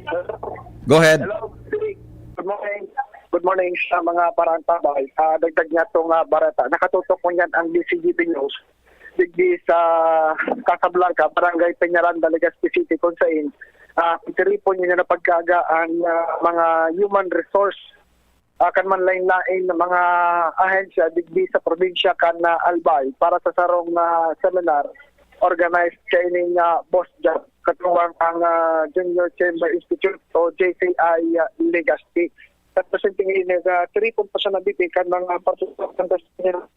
Go ahead. Hello. Good morning. Good morning sa mga paraantabay. Ah, dagdag niya itong ah, bareta. Nakatutok mo niyan ang D C G B News. Digdi sa Casablanca, Barangay Peñaranda, Legazpi City, kung sain ah, tiripon niya na pagkaaga ang ah, mga human resource ah, kan manlain-lain na mga ahensya digdi sa probinsya kan ah, Albay para sa sarong ah, seminar organized kaining ah, Boss Job katuwang ang ah, Junior Chamber Institute o J C I ah, Legazpi. Sa presenteng ini, nagtiripon pa siya na bitin kan mga partisipante sa seminar.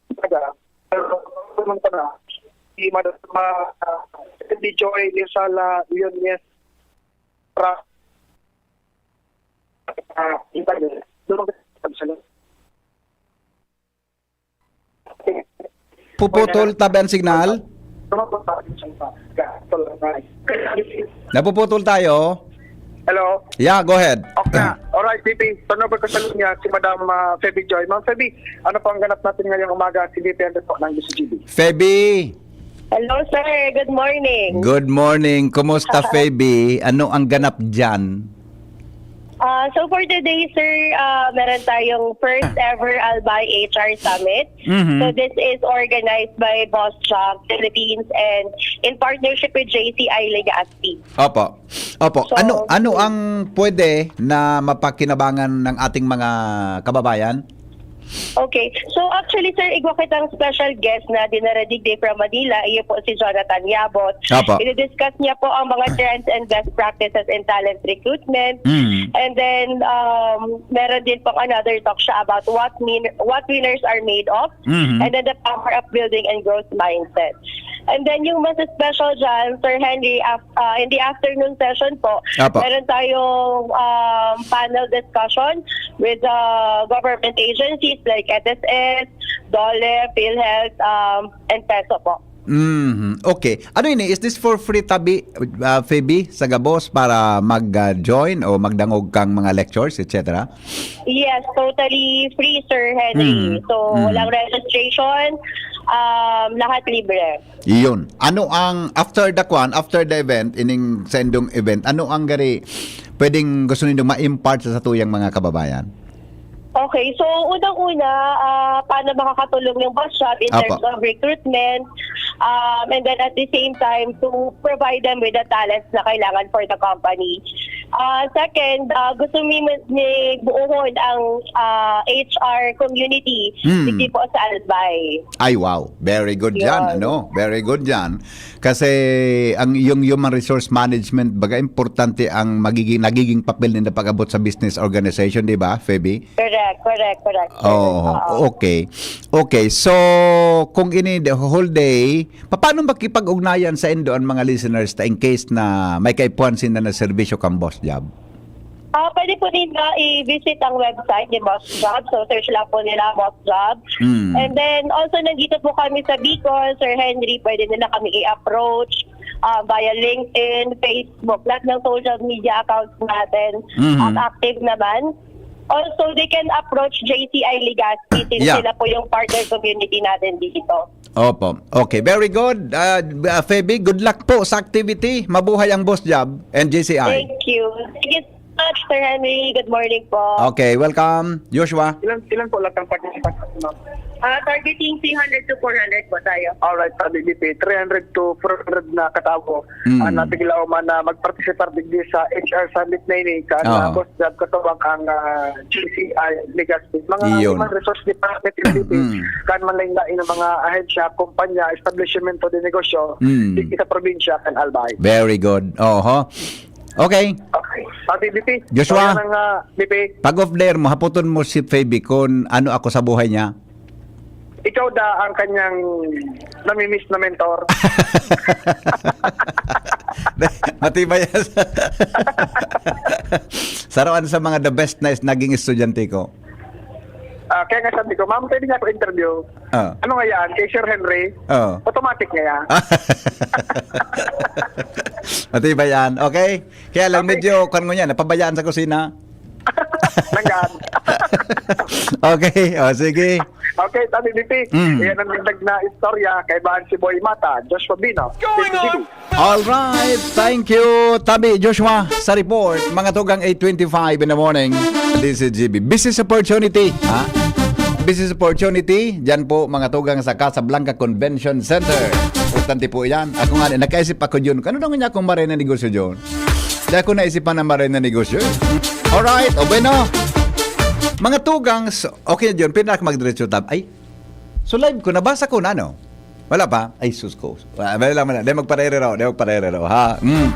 Pero naman pa na, si Madam ah, Cindy Joy Liosala Leones Pra, ah, iba yun. Doon ang sabi sa Puputol tabi ang signal? Napuputol tayo? Hello? Yeah, go ahead. Okay. Alright, B P. Turnover ko sa linya si Madam ah, Feby Joy. Ma'am Feby, ano po ang ganap natin ngayong umaga? Si B P and po ng D C G B. Feby! Hello, sir. Good morning. Good morning. Kumusta, Feby? Ano ang ganap dyan? Ah, so for today, sir, ah, meron tayong first ever Albay H R Summit. Mhm. So this is organized by Boss Job Philippines and in partnership with J C I Legazpi. Opo. Opo. So, Ano ano ang pwede na mapakinabangan ng ating mga kababayan? Okay. So actually, sir, igwa kitang special guest na dinaradigdi from Manila. Iyo po si Jonathan Yabot. Apo. I-discuss niya po ang mga trends and best practices in talent recruitment. Mm. And then, um, meron din pong another talk siya about what mean, what winners are made of. Mhm. And then the power of building and growth mindset. And then yung mas special dyan, Sir Henry, af- ah, in the afternoon session po, Apo. meron tayong um, panel discussion with uh, government agencies like F S S, DOLE, PhilHealth, um, and PESO po. Mhm. Okay. Ano ini? Is this for free, Tabi, uh, Phoebe, sa gabos para mag-join o magdangog kang mga lectures, et cetera? Yes, totally free, Sir Henry. Mm. So, Mm. walang registration, um, lahat libre. Iyon. Ano ang, after the kwan, after the event, ining sendong event, ano ang gari pwedeng gusto nindo ma-impart sa satuyang mga kababayan? Okay, so unang-una, ah, paano makakatulong yung Boss Job in Apo. terms of recruitment, um, and then at the same time, to provide them with the talents na kailangan for the company. Ah, second, ah, gusto mi, mi buuhon ang ah, H R community, Hmm. hindi po sa Albay. Ay, wow. Very good dyan, Yun. ano? Very good dyan. Kasi ang, yung human resource management, baga importante ang magiging, nagiging papel nila pag-abot sa business organization, di ba, Phoebe? Correct, correct, correct. Oo, Oo. okay. Okay, so kung ini the whole day, paano makipag-ugnayan sa indo ang mga listeners ta in case na may kaipuhan sinda na serbisyo kang Boss Job? Ah, pwede po nila i-visit ang website ni Boss Job. So, search lang po nila Boss Job. Mm. And then, also, nandito po kami sa Bicol, Sir Henry. Pwede nila kami i-approach ah, via LinkedIn, Facebook. Lahat ng social media accounts natin Mhm. um, active naman. Also, they can approach J C I Legazpi since Yeah. sila po yung partner community natin dito. Opo. Okay, very good. Ah, ah, Feby, good luck po sa activity. Mabuhay ang Boss Job and J C I. Thank you. Thank you so much, Sir Henry. Good morning po. Okay, welcome. Joshua. Ilan, ilan po lahat ng participants, ma'am? Ah, targeting three hundred to four hundred po tayo. Alright, Tabi B P, three hundred to four hundred na katawo Mm. ang natiglaw man na magpartisipar digdi sa H R Summit na ini, kan, Oo. ah, Boss Job, katubang ang, ah, J C I Legazpi. Mga Iyon. human resource department in L D P, Mm. kan man lain-lain ng mga ahensya, kumpanya, establishmento de negosyo, Mm. digdi sa probinsya, kan Albay. Very good. Oho. Okay. Okay. Tabi B P. Joshua. So, yan ang, ah, B P. Pag off the air mo, haputon mo si Feby kung ano ako sa buhay niya. Ikaw da ang kanyang namimiss na mentor. Matibay yan. Saroan sa mga the best na is naging estudyante ko. Ah, kaya nga sabi ko, "Ma'am, pwede niya ako interview?" Ah. Ano nga yan? Kay Sir Henry? Oo. Automatic nga yan. Matibay yan. Okay? Kaya lang Okay. medyo, kwan ngunyan, napabayaan sa kusina. Nanggad. Okay, o sige. Okay, Tabi B P. Mm. Yan ang dagdag na istorya kay Bahan si Boy Mata, Joshua Bino, Going T V C B. on? All right, thank you, Tabi Joshua, sa report. Mga tugang eight twenty-five in the morning, this is G B. Business opportunity, ha? Business opportunity, dyan po, mga tugang sa Casablanca Convention Center. Importante po yan. Ako nga, nakaisip ako dyan. Ano daw nga niya akong maray na negosyo dyan? Di ako naisipan na maray na negosyo. Alright, o bueno. Mga tugang, so, okay na dyan. Pwede na ako magdiretso tab. Ay, so live ko, nabasa ko na, no? Wala pa? Ay, sus ko. Wala, wala lang, wala. Di magparere raw, di magparere raw, ha? Mm.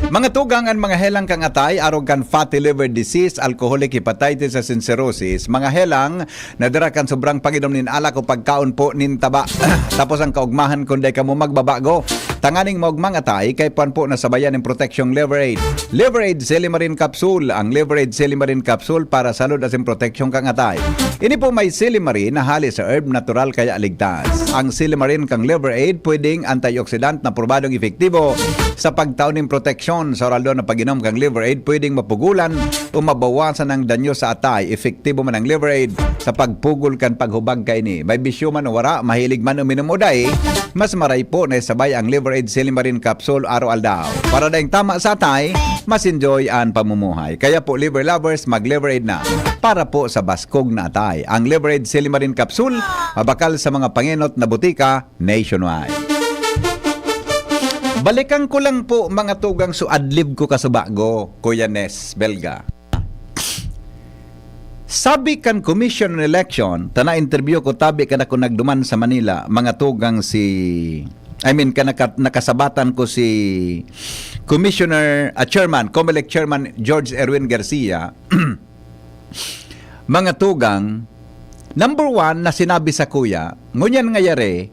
Mga tugang, ang mga helang kang atay, arog kan fatty liver disease, alcoholic hepatitis, asin cirrhosis, mga helang na dara kan sobrang pag-inom nin alak o pagkaon po nin taba. Tapos ang kaugmahan kun dai kamo magbabago. Tanganing maugmang atay, kaipuhan po na sabayan nin proteksyong Liver Aid. Liver Aid Silimarin Capsule. Ang Liver Aid Silimarin Capsule para salud asin proteksyon kang atay. Ini po may silimarin na hali sa herb, natural kaya ligtas. Ang silimarin kang Liver Aid pwedeng antioxidant na probadong epektibo sa pagtao nin proteksyon. Sa oral na pag-inom kang Liver Aid, pwedeng mapugulan o mabawasan ang danyo sa atay. Epektibo man ang Liver Aid sa pagpugol kan paghubag kaini. May bisyo man o wara, mahilig man uminom o dai, mas maray po na isabay ang Liver Aid Silimarin Capsule araw-aldaw. Para daing tama sa atay, mas enjoy an pamumuhay. Kaya po, Liver Lovers, mag Liver Aid na para po sa baskog na atay. Ang Liver Aid Silimarin Capsule, mabakal sa mga pangenot na butika nationwide. Balikan ko lang po, mga tugang, so adlib ko kasubago, Kuya Nes Belga. Sabi kan Commission on Election, ta na-interview ko tabi kan ako nagduman sa Manila, mga tugang si, I mean, kan naka-, nakasabatan ko si Commissioner, ah, Chairman, Comelec Chairman George Erwin Garcia, mga tugang, number one na sinabi sa kuya, ngunyan ngayari,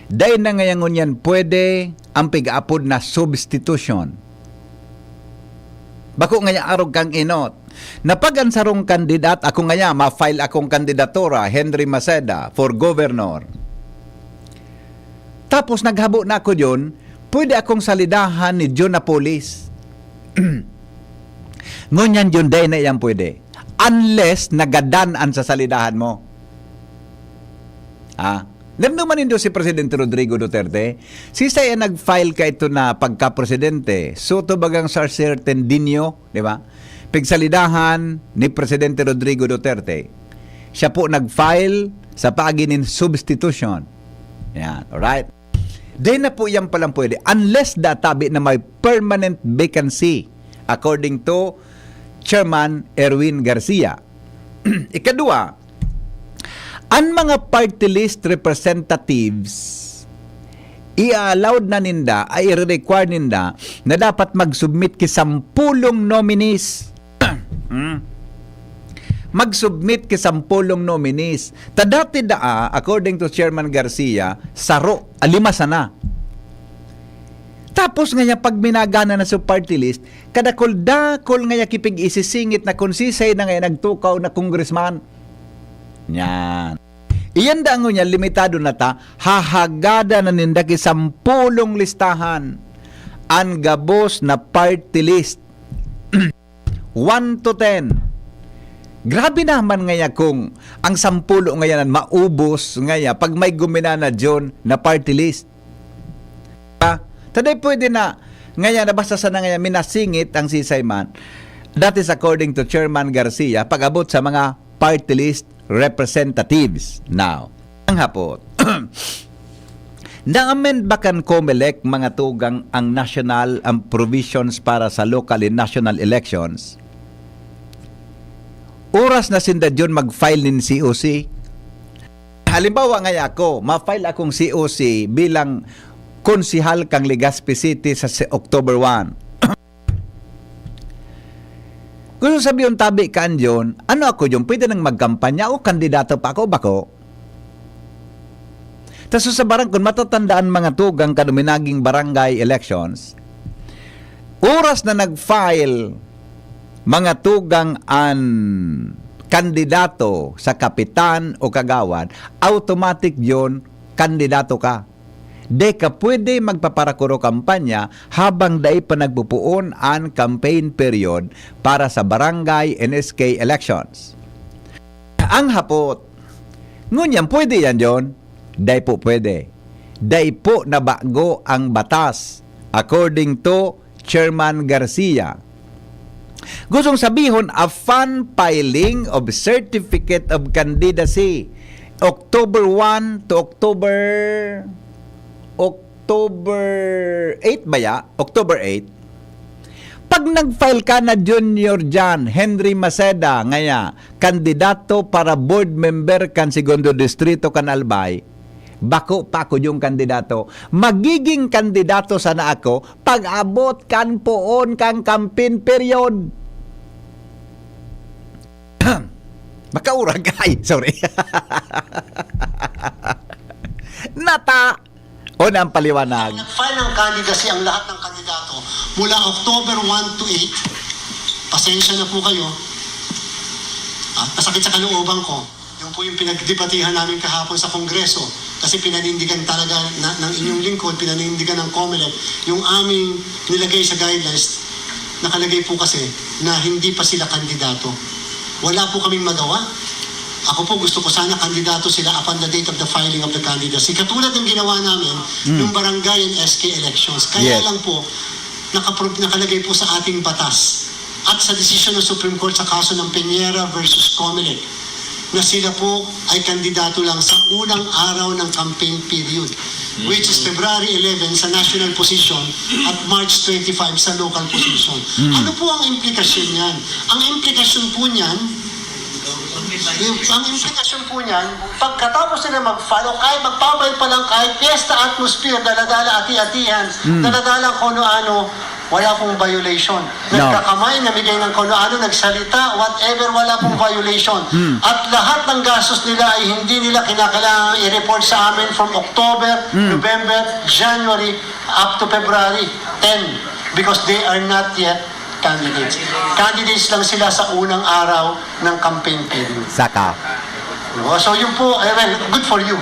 dai na ngaya ngunyan pwede ang pig-apod na substitution. Bako ngaya arog kang inot. Na pag an sarong kandidat, ako ngaya, ma-file akong kandidatura, Henry Maceda, for governor. Tapos naghabo na ako diyon, pwede akong salidahan ni John Napoles. Ngunyan yun, dai na iyang pwede. Unless nagadan an sa salidahan mo. Ah, naman nindo si Presidente Rodrigo Duterte. Sisay ang nag-file ka ito na pagka-presidente? Soto bagang Sir Sertendinio, di ba? Pigsalidahan ni Presidente Rodrigo Duterte. Siya po nag-file sa paagi nin substitution. Yan, alright? Di na po yan palang pwede unless databi na may permanent vacancy, according to Chairman Erwin Garcia. Ikadua, an mga party list representatives, i-allowed na ninda, ay i-require ninda na dapat mag-submit ki sampulong nominees. Hmm. Mag-submit ki sampulong nominees. Ta dati daa, according to Chairman Garcia, saro, ah, lima sana. Tapos ngaya, pag minagana na sa party list, kadakol-dakol ngaya kipig-isisingit na kung sisay na ngaya nagtukaw na congressman. Yan. Iyan da ngunyan, limitado na ta, hahagada na ninda ki sampulong listahan an gabos na party list. One to ten. Grabe naman ngaya kung ang sampulo ngayanan maubos ngaya pag may guminana diyon na party list. Ah, taday pwede na ngaya na basta sana ngaya minasingit ang sisay man. That is according to Chairman Garcia pag-abot sa mga party list representatives. Now, ang hapot. Na-amend ba kan Comelec, mga tugang, ang national, ang provisions para sa local and national elections? Oras na sinda diyon mag-file nin C O C. Halimbawa ngaya ako, ma-file akong C O C bilang konsehal kang Legazpi City sa se-, October one. Gusto sabihon, tabi kan diyon, ano ako diyon, pwede nang magkampanya o kandidato pa ako, bako? Ta so sa barang-, kun matatandaan, mga tugang, kan uminaging barangay elections, oras na nag-file, mga tugang, an kandidato sa kapitan o kagawad, automatic yon, kandidato ka. Di ka pwede magpaparakuro kampanya habang dai pa nagpupuon an campaign period para sa barangay and S K elections. Ang hapot, ngunyan pwede yan, John? Dai po pwede. Dai po nabago ang batas, according to Chairman Garcia. Gustong sabihon, upon filing of certificate of candidacy, October one to October, October eight ba ya? October eight. Pag nag-file ka na Junior John Henry Maceda, ngaya, kandidato para board member kan Segundo Distrito kan Albay, bako pa ako yung kandidato. Magiging kandidato sana ako pag-abot kan poon kan campaign period. Makaurag. Ay, sorry. Nata! O na ang paliwanag. Nag-file ng candidacy ang lahat ng kandidato mula October one to eight. Pasensya na po kayo. Ah, masakit sa kalooban ko. Yung po yung pinagdebatihan namin kahapon sa Kongreso. Kasi pinanindigan talaga na, ng inyong lingkod, pinanindigan ng Comelec, yung aming nilagay sa guidelines, nakalagay po kasi na hindi pa sila kandidato. Wala po kaming magawa. Ako po, gusto ko sana kandidato sila upon the date of the filing of the candidacy. Katulad ng ginawa namin, yung barangay and S K elections. Kaya Yes. lang po, nakapro-, nakalagay po sa ating batas at sa desisyon ng Supreme Court sa kaso ng Peñera versus Comelec na sila po ay kandidato lang sa unang araw ng campaign period, which is February eleven sa national position at March twenty-five sa local position. Ano po ang implikasyon niyan? Ang implikasyon po niyan, Yung, ang implikasyon po niyan, pagkatapos nila mag-file, o kahit magpapahid pa lang, kahit fiesta atmosphere, daladala, ati-atihan, Hmm. daladala kung ano-ano, wala pong violation. No. Nagkakamay, namigay ng kung ano-ano, nagsalita, whatever, wala pong violation. Hmm. At lahat ng gastos nila ay hindi nila kinakailangan i-report sa amin from October, Hmm. November, January, up to February ten, because they are not yet candidates. Candidates lang sila sa unang araw ng campaign period. Saka. Oh, so yun po, eh, well, good for you.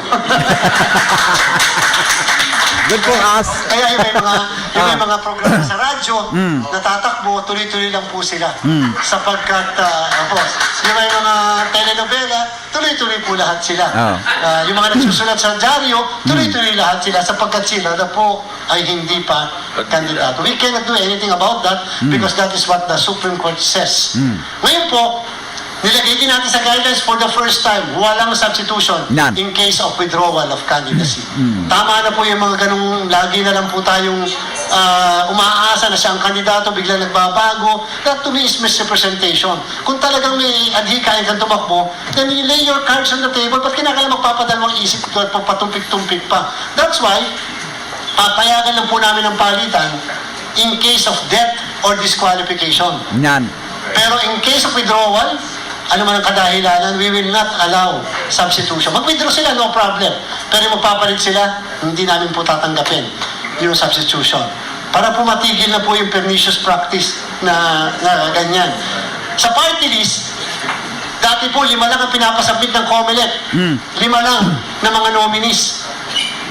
Good for us. Kaya yung may mga, yung may Ah. mga programa sa radyo, Mm. natatakbo, tuloy-tuloy lang po sila. Mm. Sapagkat, ah, opo, yung may mga telenovela, tuloy-tuloy po lahat sila. Oh. Ah, yung mga nagsusulat sa dyaryo, tuloy-tuloy lahat sila sapagkat sila na po ay hindi pa kandidato. We cannot do anything about that Mm. because that is what the Supreme Court says. Mm. Ngayon po, nilagay din natin sa guidelines for the first time, walang substitution None. in case of withdrawal of candidacy. Mm. Tama na po yung mga ganong lagi na lang po tayong ah, umaasa na siya ang kandidato, biglang nagbabago. That to me is misrepresentation. Kung talagang may adhikain kang tumakbo, then you lay your cards on the table. Ba't kinakailangan magpapadalawang isip ka, papatumpik-tumpik pa? That's why, papayagan lang po namin ang palitan in case of death or disqualification. Yan. Pero in case of withdrawal, ano man ang kadahilanan, we will not allow substitution. Mag-withdraw sila, no problem. Pero yung magpapalit sila, hindi namin po tatanggapin yung substitution. Para po matigil na po yung pernicious practice na, na ganyan. Sa party list, dati po, lima lang ang pinapasubmit ng Comelec. Mm. Lima lang na mga nominees.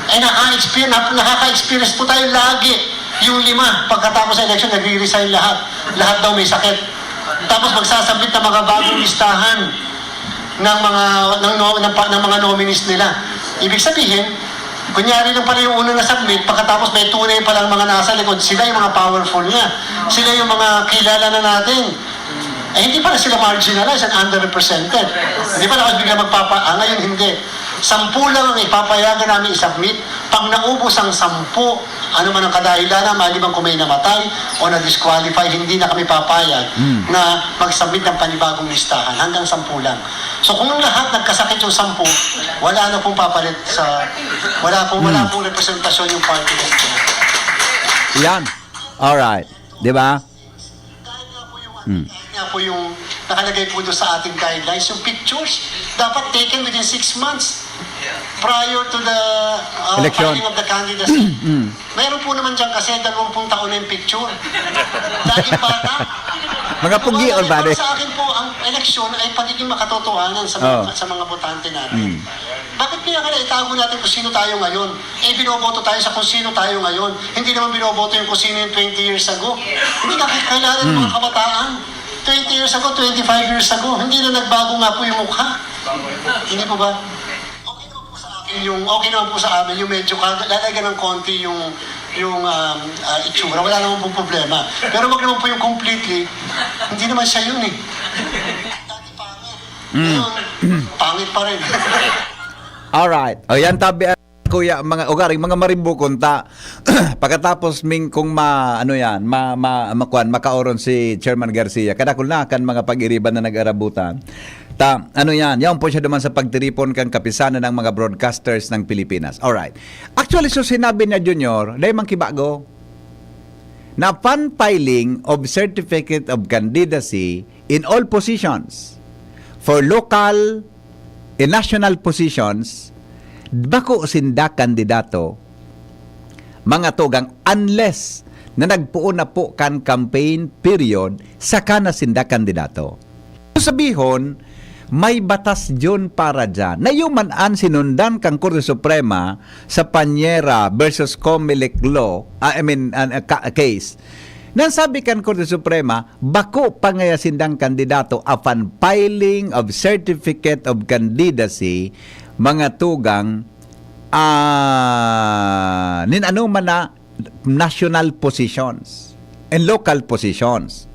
Eh, naka-experience, naka- nakaka-experience po tayo lagi. Yung lima, pagkatapos sa election, nagre-resign lahat. Lahat daw may sakit. Tapos magsasabit ng mga bagong listahan ng mga ng, no, ng, pa- ng mga nominees nila. Ibig sabihin, kunyari lang pala yung una na submit, pagkatapos may tunay palang mga nasa likod, sila yung mga powerful niya. Sila yung mga kilala na natin. Eh, hindi pala sila marginalized and underrepresented. Hindi pala kasi bigla magpapa... Ah, ngayon hindi. Sampu lang ang ipapayagan namin i-submit. Pag naubos ang sampu, ano man ang kadahilanan, maliban kung may namatay o na-disqualify, hindi na kami papayag Hmm. na mag-submit ng panibagong listahan. Hanggang sampu lang. So kung lahat nagkasakit yung sampu, wala na pong papalit sa... Wala pong, wala Hmm. pong representasyon yung party list. Yan. Alright. Di ba? Kahit nga po yung, Hmm. kahit nga po yung nakalagay po doon sa ating guidelines, yung pictures, dapat taken within six months prior to the uh, Election. filing of the candidacy. Hmm. Meron po naman dyan kasi dalawampung taon na yung picture. Laging bata. Mga pugi, Kaya or bade? Sa akin po, ang eleksyon ay pagiging makatotohanan sa mga, Oh. sa mga botante natin. Hmm. Bakit kaya kaya itago natin kung sino tayo ngayon? Eh, binoboto tayo sa kung sino tayo ngayon. Hindi naman binoboto yung kung sino yung twenty years ago. Hindi ka kakilala ng mga Hmm. kabataan. Twenty years ago, twenty-five years ago, hindi na nagbago nga po yung mukha. Hindi po ba? Okay naman po sa akin yung, okay naman po sa amin yung medyo kag-, lalagyan ng konti yung, yung, um, ah, itsura. Wala naman pong problema. Pero wag naman po yung completely, hindi naman siya yun eh. Dati pangit. Mm. Ngayon, pangit pa rin. Alright. O yan, tabi, ah, kuya, mga ugaring, mga marimbukon ta. Pagkatapos ming kung ma, ano yan, ma, ma, makuan, makaoron si Chairman Garcia. Kadakul na kan mga pag-iriban na nag-arabutan. Ta, ano yan, yaon po siya duman sa pagtiripon kan kapisanan ng mga broadcasters ng Pilipinas. Alright. Actually, so sinabi niya, Junior, dahil mang kibago, na fan filing of certificate of candidacy in all positions, for local and national positions, bako sinda kandidato, mga tugang, unless na nagpoon na po kan campaign period, saka na sinda kandidato. Sabihon, may batas yun para dyan. Na yun man an sinundan kan Korte Suprema sa Pañera versus Comelec law, ah, I mean, an, ah, ka- case. Nang sabi kan Korte Suprema, bako pa ngaya sindang kandidato upon filing of certificate of candidacy, mga tugang, ah, nin ano man na national positions and local positions.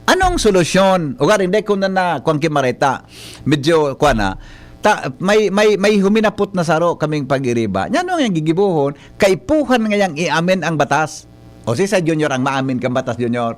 Anong solusyon? Ugaring, dai ko na na, kuwan ki Marita, medyo, kuwan na, ta, may, may, may huminapot na saro kaming pag-iriba. Nya ano ang gigibohon? Kaipuhan ngayang i-amend ang batas. O si sa Junior ang ma-amend kang batas, Junior?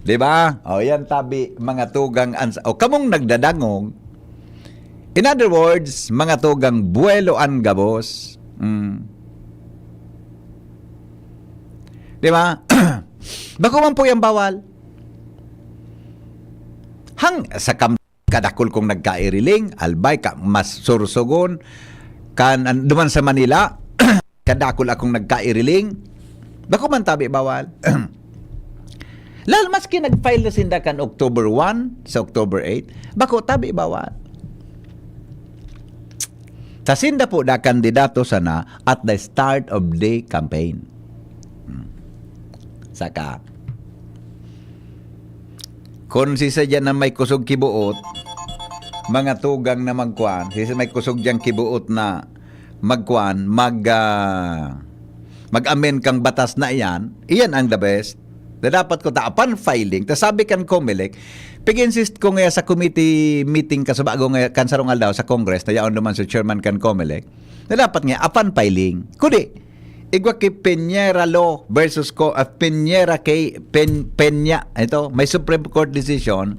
Di ba? O, yan tabi, mga tugang ans-, o, kamong nagdadangog. In other words, mga tugang, buwelo an gabos. Mm. Di ba? Bako man po yan bawal. Hang, sa kam-, kadakul kong nagkairiling, Albay, ka, mas Sorsogon, kan, an-, duman sa Manila, kadakul akong nagkairiling. Bako man tabi bawal. Lalo maski nag-file na sinda kan October one sa October eight, bako tabi bawal. Ta sinda po na kandidato sana at the start of the campaign. Hmm. Saka, kun si sadya na may kusog kibuot, mga tugang na magkuan, si may kusog diyang kibuot na magkuan, mag, ah, mag-amend kang batas na iyan, iyan ang the best. Na dapat ko ta, upon filing, ta sabi kan Comelec, pig-insist ko nga sa committee meeting kasubago nga kan sarong aldaw sa Congress, na yaon naman si chairman kan Comelec, na dapat nga upon filing. Kudi, igwa ki Peñera Law versus Co-, ah, Peñera kay Pen-, Peña, ito, may Supreme Court decision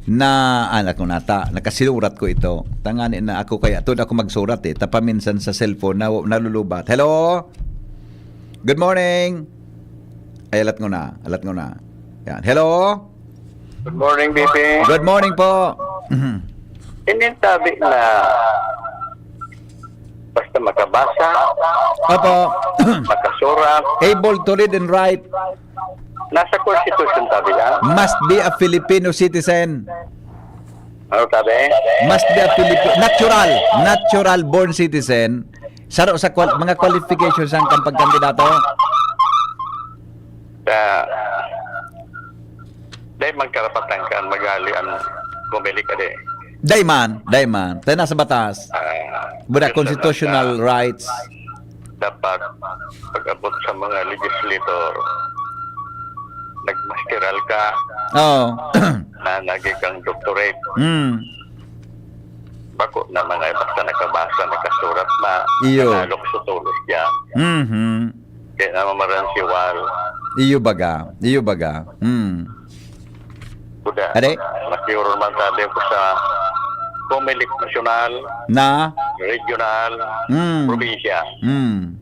na, anak ko nata, nakasilurat ko ito. Tangani na ako kaya, tuod ako magsurat eh. Tapaminsan sa cellphone na, nalulubat. Hello? Good morning. Ay, alat ko na. Alat ko na. Yan. Hello? Good morning, B P. Good morning po. Mhm. Hindi tabi na basta makabasa, Opo. Makasurat. Able to read and write. Nasa Constitution tabi yan. Must be a Filipino citizen. Ano tabi? Must be a Filipino, natural, natural born citizen. Saro sa qual-, mga qualifications ang kang pagkandidato. Sa, dahil magkarapatan ka, magali ang Comelec ka di. Dai man, dai man. Tayo na sa batas. Ah, Buda yun sa constitutional nasa rights. Dapat pag-abot sa mga legislator, nagmasteral ka, Oo. Na naging kang doctorate. Mm. Bako na mga basta nakabasa, nakasurat na, Iyo. Nanalok sa tulos dyan. Mhm. Kaya na mamaransiwal. Iyo baga, iyo baga. Mm. Buda. Ade? Nakiuron man tabi ko sa Comelec Nasyonal, Na? Regional, Mm. Probinsya. Mm.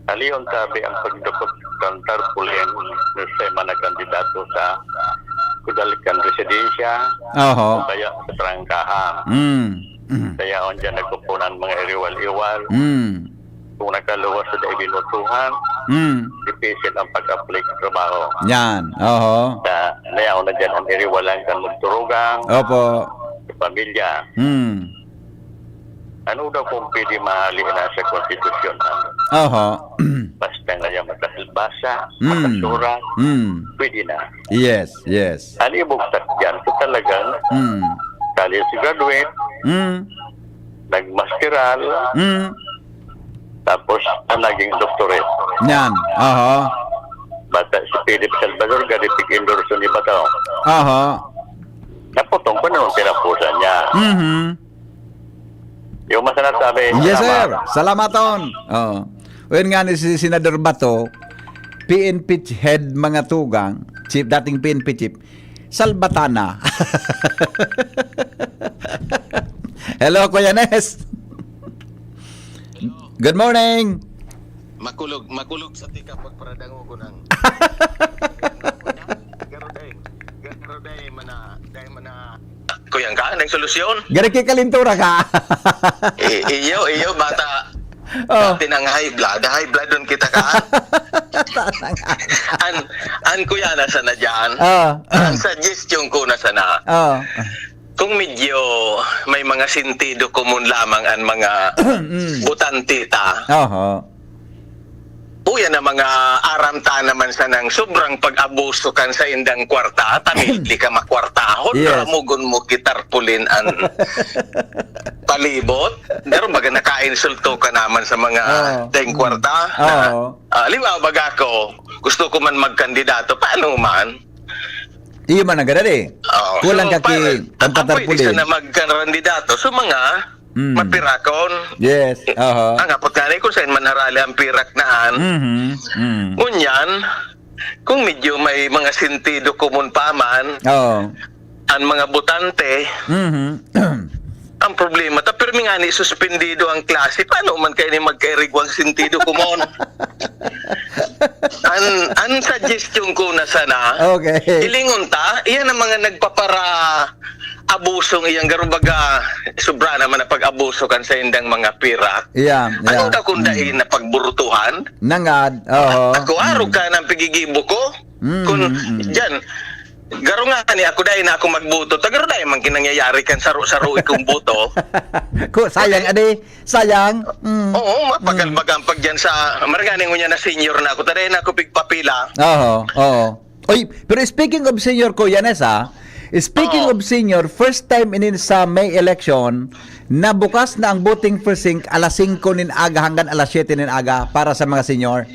Aliyon tabi ang pagdukot kan tarpaulin sa mga kandidato sa kudal kan residensya, Oho. Kaya sa trangkahan. Mm. Mm. Kaya on dyan nagpupunan mga iriwal-iwal. Mm. Kung nakaluwas sa dai binutuhan, Mm. dipisil ang pag-apply sa trabaho. Yan. Oho. Sa, nayaon na dyan ang iriwalan kan magturugang, Opo. Sa pamilya. Mm. Ano daw kung pwede mahali na sa konstitusyon? Oho. Basta nga yan makasalbasa, Mm. Makasurat, Mm. Pwede na. Yes, yes. Ang ibugtak dyan, kung talagang Mm. college graduate, Mm. Nagmasteral, Mm. Tapos ang naging doctorate. Yan. Oho. Bata si Philip Salvador, gari pig-endorse ni Bato. Oho. Naputong pa naman pinapusan niya. Mhm. Yung masarap sabi, Yes, salamat. Sir. Salamat, Ton. Oo. O, yun nga ni si Senador Bato, P N P ch-, head mga tugang, chief, dating P N P chief, Salbatana. Hello, Kuya Nes. Good morning. Makulog, makulog sa tika pagparadangogon ang Garuday. Garuday, mana, day, mana. Kuyang ka, anong solusyon? Gari kay kalintura ka. I-, iyo, iyo, bata. Oh. Dati nang high blood, high blood doon kita ka. An, an kuya na sana dyan. Oh. Ang suggestion ko na sana. Oh. Kung medyo may mga sentido komon lamang ang mga Mm. botante ta. Oho. Uya na mga aram ta naman sanang sobrang pag-abuso kan saindang kwarta, tamili ka makwartahon, Yes. ramugon mo ki tarpaulin an palibot. Pero baga nakainsulto ka naman sa mga Oo. dayng kwarta. Oo. Ah, halimbawa, baga ako, gusto ko man magkandidato, paano man? Iyo man ang ganun eh. Oo. Kulang So, ka ki-, para, ang ang pwede patarpulin. sana magkandidato, so mga Mm. mapirakon. Yes, aha. Ang apot nga na, kung saan man harali ang pirak naan. Mhm, mm. Ngunyan, kung medyo may mga sentido komon pa man, Oo. ang mga botante, Mhm. ang problema ta, pirmi ngani suspendido ang klase, paano man kaini magkairigwang sentido komon? An, an suggestion ko na sana, Okay. hilingon ta, iyan ang mga nagpapara-, abusong iyang garo, baga, sobra naman na pag-abuso kan sa indang mga pira. Yeah, Ano yeah. ka kung Mm. dai na pagburutuhan? Nangad, oho. Ako, arog Mm. ka ng pigigibo ko. Mm, Kun, mm. diyan, garo nga ni ako, dai na ako magboto. Ta garo dai man kinangyayari kan saro-saro ikong boto. Ko, sayang, Okay? adi. Sayang. Mm. Oo, mapagal Mm. magampag dyan sa, marga ni ngunya na senior na ako. Ta dai na ako pigpapila. Oho, oo. Oy, pero speaking of senior, Kuya Nes, ah, speaking Oo. of senior, first time inin sa May election, na bukas na ang voting precinct alas singko nin aga hanggang alas siyete nin aga para sa mga senior.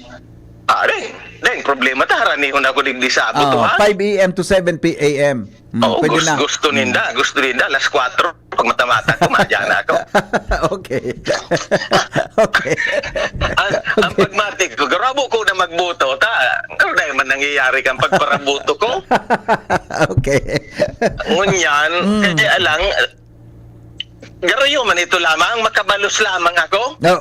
Ah, dai. Dai, problema ta, haranihon ako digdi sa Ah, botohan. five A M to seven P M. Mm, Oo, pwede gus-, na. gusto Mm. ninda, gusto ninda, alas kwatro, pag mata-mata ko, madyan na ako. Okay. Okay. Ang, ang Okay. pagmatik ko, garabo ko na magboto, ta, ano na man nangyayari kang pagparaboto ko? Okay. Ngunyan, Mm. kaya lang, garayo man ito lamang, makabalos lamang ako. No.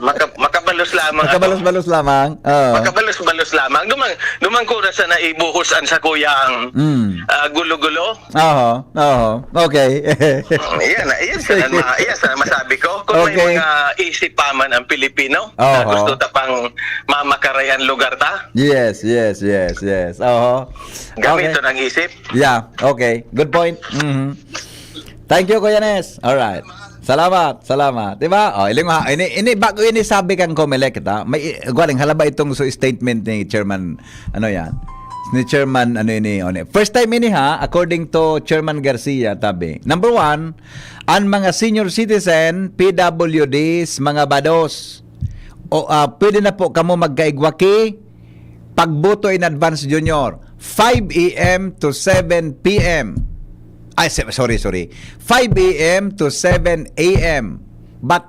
Maka-, makabalos lamang ako. Makabalos-balos lamang. Oo. Makabalos-balos lamang. Duman, duman ko na sana ibuhos an sakuyang, Mm. ah, gulo-gulo. Oho, oho. Okay. Mm, iyan na, iyan sana Sige. ma-, iyan sana masabi ko. Kung may Okay. mga isip pa man ang Pilipino, na Oho. gusto ta pang mamakaray ang lugar ta. Yes, yes, yes, yes. Oho. Gamiton Okay. ang isip. Yeah, okay. Good point. Mhm. Thank you, Kuya Nes. Alright. Salamat, salamat. Di ba? Oh, iling ha, ini, ini, bago ini sabi kang Comelec, ta? May, galing halaba itong so statement ni Chairman, ano yan? Ni Chairman, ano ini, ano, first time ini ha, according to Chairman Garcia, tabi. Number one, ang mga senior citizen, P W Ds, mga bados, o, ah, pwede na po kamo magkaigwa ki pagboto in advance, Junior. Five A M to seven P M. Ay, se-, sorry, sorry. Five A M to seven A M. But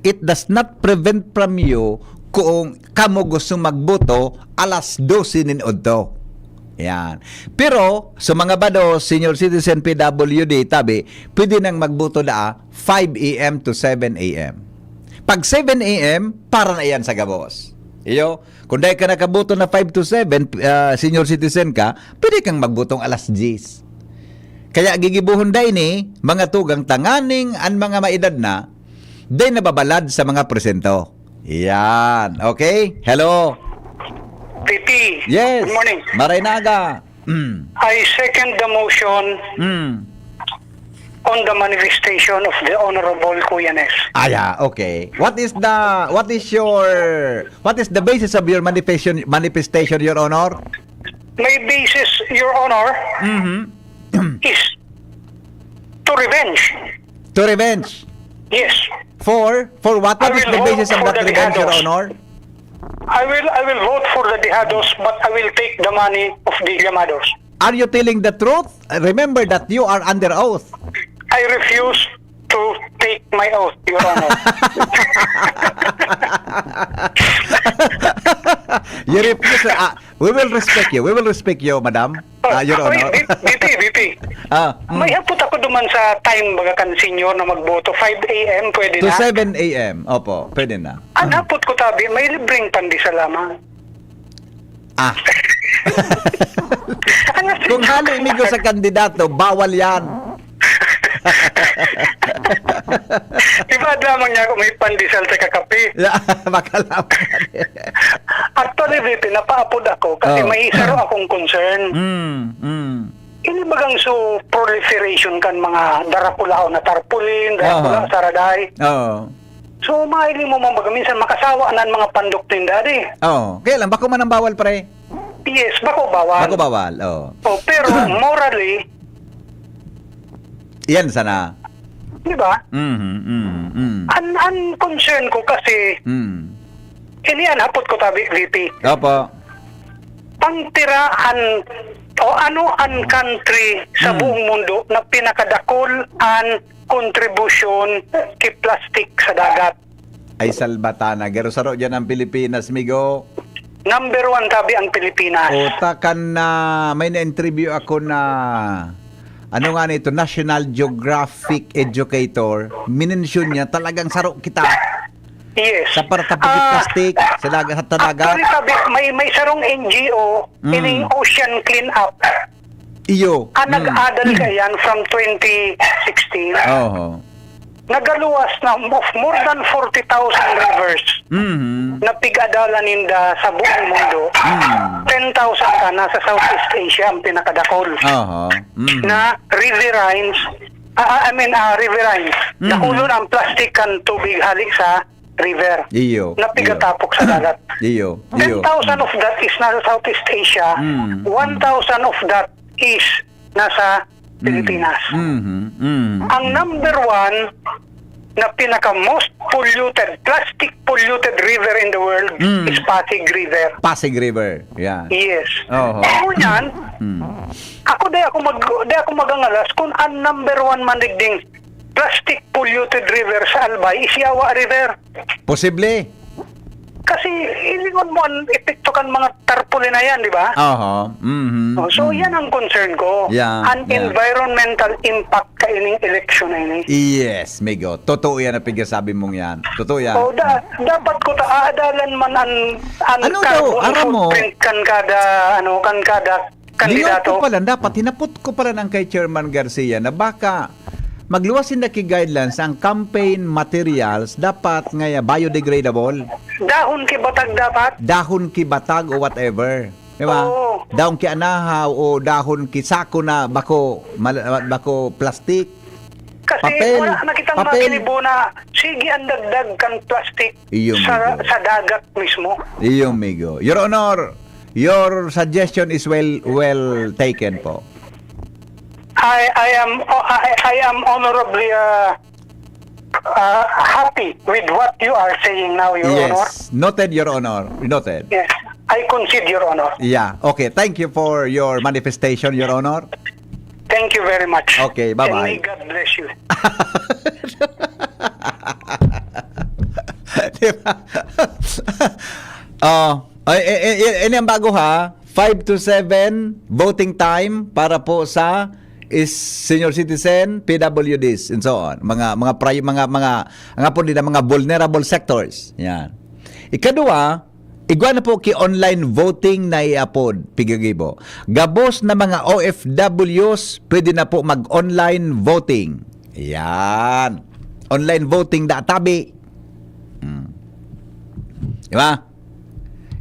it does not prevent from you kung kamo gusto magboto alas dose nin udto. Yan. Pero, sa mga bado, senior citizen, P W D, tabi, pwede nang magboto daa five A M to seven A M. Pag seven A M, para na iyan sa gabos. Iyo, kung dai ka nakaboto na five to seven, ah, senior citizen ka, pwede kang magbotong alas diyes. Kaya gigibohon da ini, mga tugang, tanganing an mga maedad na, dai nababalad sa mga presento. Yan. Okay? Hello? P P, Yes. good morning. Maray na aga. Mm. I second the motion Mm. on the manifestation of the Honorable Kuya Nes. Ah, yeah. Okay. What is the, what is your, what is the basis of your manifestation, manifestation, Your Honor? My basis, Your Honor, Mm-hmm. is to revenge. To revenge? Yes. For, for what? I What is will the vote basis of for that the revenge, Your Dejados. Honor? I will, I will vote for the Dejados, but I will take the money of the Llamados. Are you telling the truth? Remember that you are under oath. I refuse to take my oath, Your Honor. You refuse, ah, we will respect you. We will respect you, madam. Ah, Your Oy, Honor. V-, V P, V P. Ah, mm. May hapot ako duman sa time, baga kan senior na magboto. Five A M, pwede To na? seven A M. Opo, pwede na. Ang Mm. hapot ko tabi, may libreng pandesal lamang. Ah. Ano si Kung hali niyo sa kandidato, bawal yan. Iba lamang niya kung may pandesal sa kakape. Yeah, makalaman. Actually, V P, napaapod ako kasi Oh. may isa ro akong concern. Mm, mm. Ini bagang so proliferation kan mga darakulaon na tarpaulin, darakula, Aha. saraday. Oo. So, mahiling mo man baga, minsan makasawa na ang mga pandok ninda, di? Oo. Kaya lang, bako man ang bawal, pre. Yes, bako bawal. Bako bawal, oo. Oh, pero morally, Yan sana. Di ba? Mhm, mhm, mhm. An, an concern ko kasi, Mm. ini an hapot ko tabi, V P. Opo. Ang tira an, o ano an country sa Mm. buong mundo na pinakadakul an kontribusyon ki plastik sa dagat? Ay, salbatana. Garo saro diyan ang Pilipinas, migo. Number one tabi ang Pilipinas. O, ta kan, ah, may na-interview ako na, ano nga nito, National Geographic educator, minensyon niya, talagang saro kita. Yes. Sa paratapo ki Ah, plastic, sa daga-, sa talaga. Actually, tabi, may, may sarong N G O, Mm. ining Ocean Cleanup. Iyo. Ang Mm. nag-adal Mm. kaiyan from twenty sixteen, Oho. nagaluwas na of more than forty thousand rivers Mhm. na pig-adalan ninda sa buong mundo. Mm. Ten thousand ka, nasa Southeast Asia ang pinakadakol Oho. Mhm. na riverines. Ah, ah, I mean, ah, riverines. Mhm. Dakulon ang plastic kan tubig hali sa river Iyo, na iyo. pigatapok sa dagat. Iyo, iyo. Ten thousand of that is nasa Southeast Asia. Mm, mm. One thousand of that is nasa Mm. Pilipinas. Mhm, mm, Ang mm. number one na pinaka most polluted, plastic polluted river in the world Mm. is Pasig River. Pasig River, yeah. Yes. Oho. Ako niyan, Mm. ako di ako mag-, di ako magangalas kung ang number one man digding plastic polluted river sa Albay is Yawa River. Posible. Kasi, ilingon mo ang epekto kan mga tarpaulin na yan, di ba? Oho. Mhm. Oh, so, Mm. yan ang concern ko. Yeah, An yeah. environmental impact kaining eleksyon na ini. Yes, Migo. Totoo yan ang pigsasabi mong yan. Totoo yan. Oh, da-, dapat ko ta aadalan man an, an Ano daw, carbon aram mo? footprint kan kada, ano, kan kada Kandidato. Dinoy ko pala, dapat hinapot ko pala ng kay Chairman Garcia na baka magluwas sinda ki guidelines ang campaign materials dapat nga biodegradable. Dahon ki batag dapat? Dahon ki batag o whatever. Di ba? Oo. Dahon ki anahaw o dahon ki sako na bako, mal-, bako plastic. Kasi Papel. wala na kitang Papel. maginibo na sige ang dagdag kan plastic Iyo, sa, migo. sa dagat mismo. Iyo, migo. Your Honor, your suggestion is well, well taken po. I, I am, I, I am honorably, uh, uh, happy with what you are saying now, Your Honor. Yes. Noted, Your Honor. Noted. Yes. I concede, Your Honor. Yeah. Okay. Thank you for your manifestation, Your Honor. Thank you very much. Okay, bye-bye. And may God bless you. Di ba? Oh, ay, eh, eh, eh, ini ang bago, ha. Five to seven voting time para po sa is senior citizen, P W Ds, and so on. Mga, mga pri-, mga, mga, ang apod nila, mga vulnerable sectors. Yan. Ikadua, igwa na po ki online voting na iapod, pigagibo. Gabos na mga O F Ws, pwede na po mag-online voting. Yan. Online voting da tabi. Hmm. Di ba?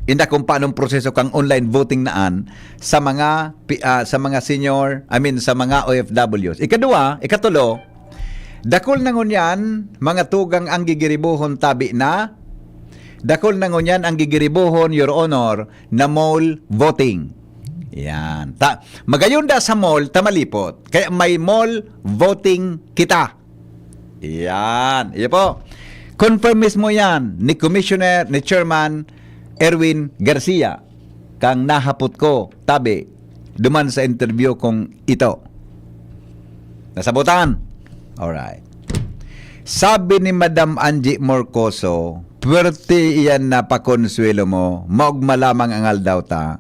Inda kung paanong proseso kang online voting naan sa mga pi-, ah, sa mga senior, I mean, sa mga O F Ws. Ikadua, ikatulo, dakul na ngunyan, mga tugang ang gigiribohon tabi na, dakul na ngunyan ang gigiribohon, Your Honor, na mall voting. Yan. Ta, magayon da sa mall, ta malipot. Kaya may mall voting kita. Yan. Iyo po. Confirm mismo yan ni Commissioner, ni Chairman Erwin Garcia. Kang nahapot ko, tabi, duman sa interview kong ito. Nasabutan? Alright. Sabi ni Madam Angie Morcoso, "Pwerte iyan na pakonsuelo mo, maogma lamang ang aldaw ta.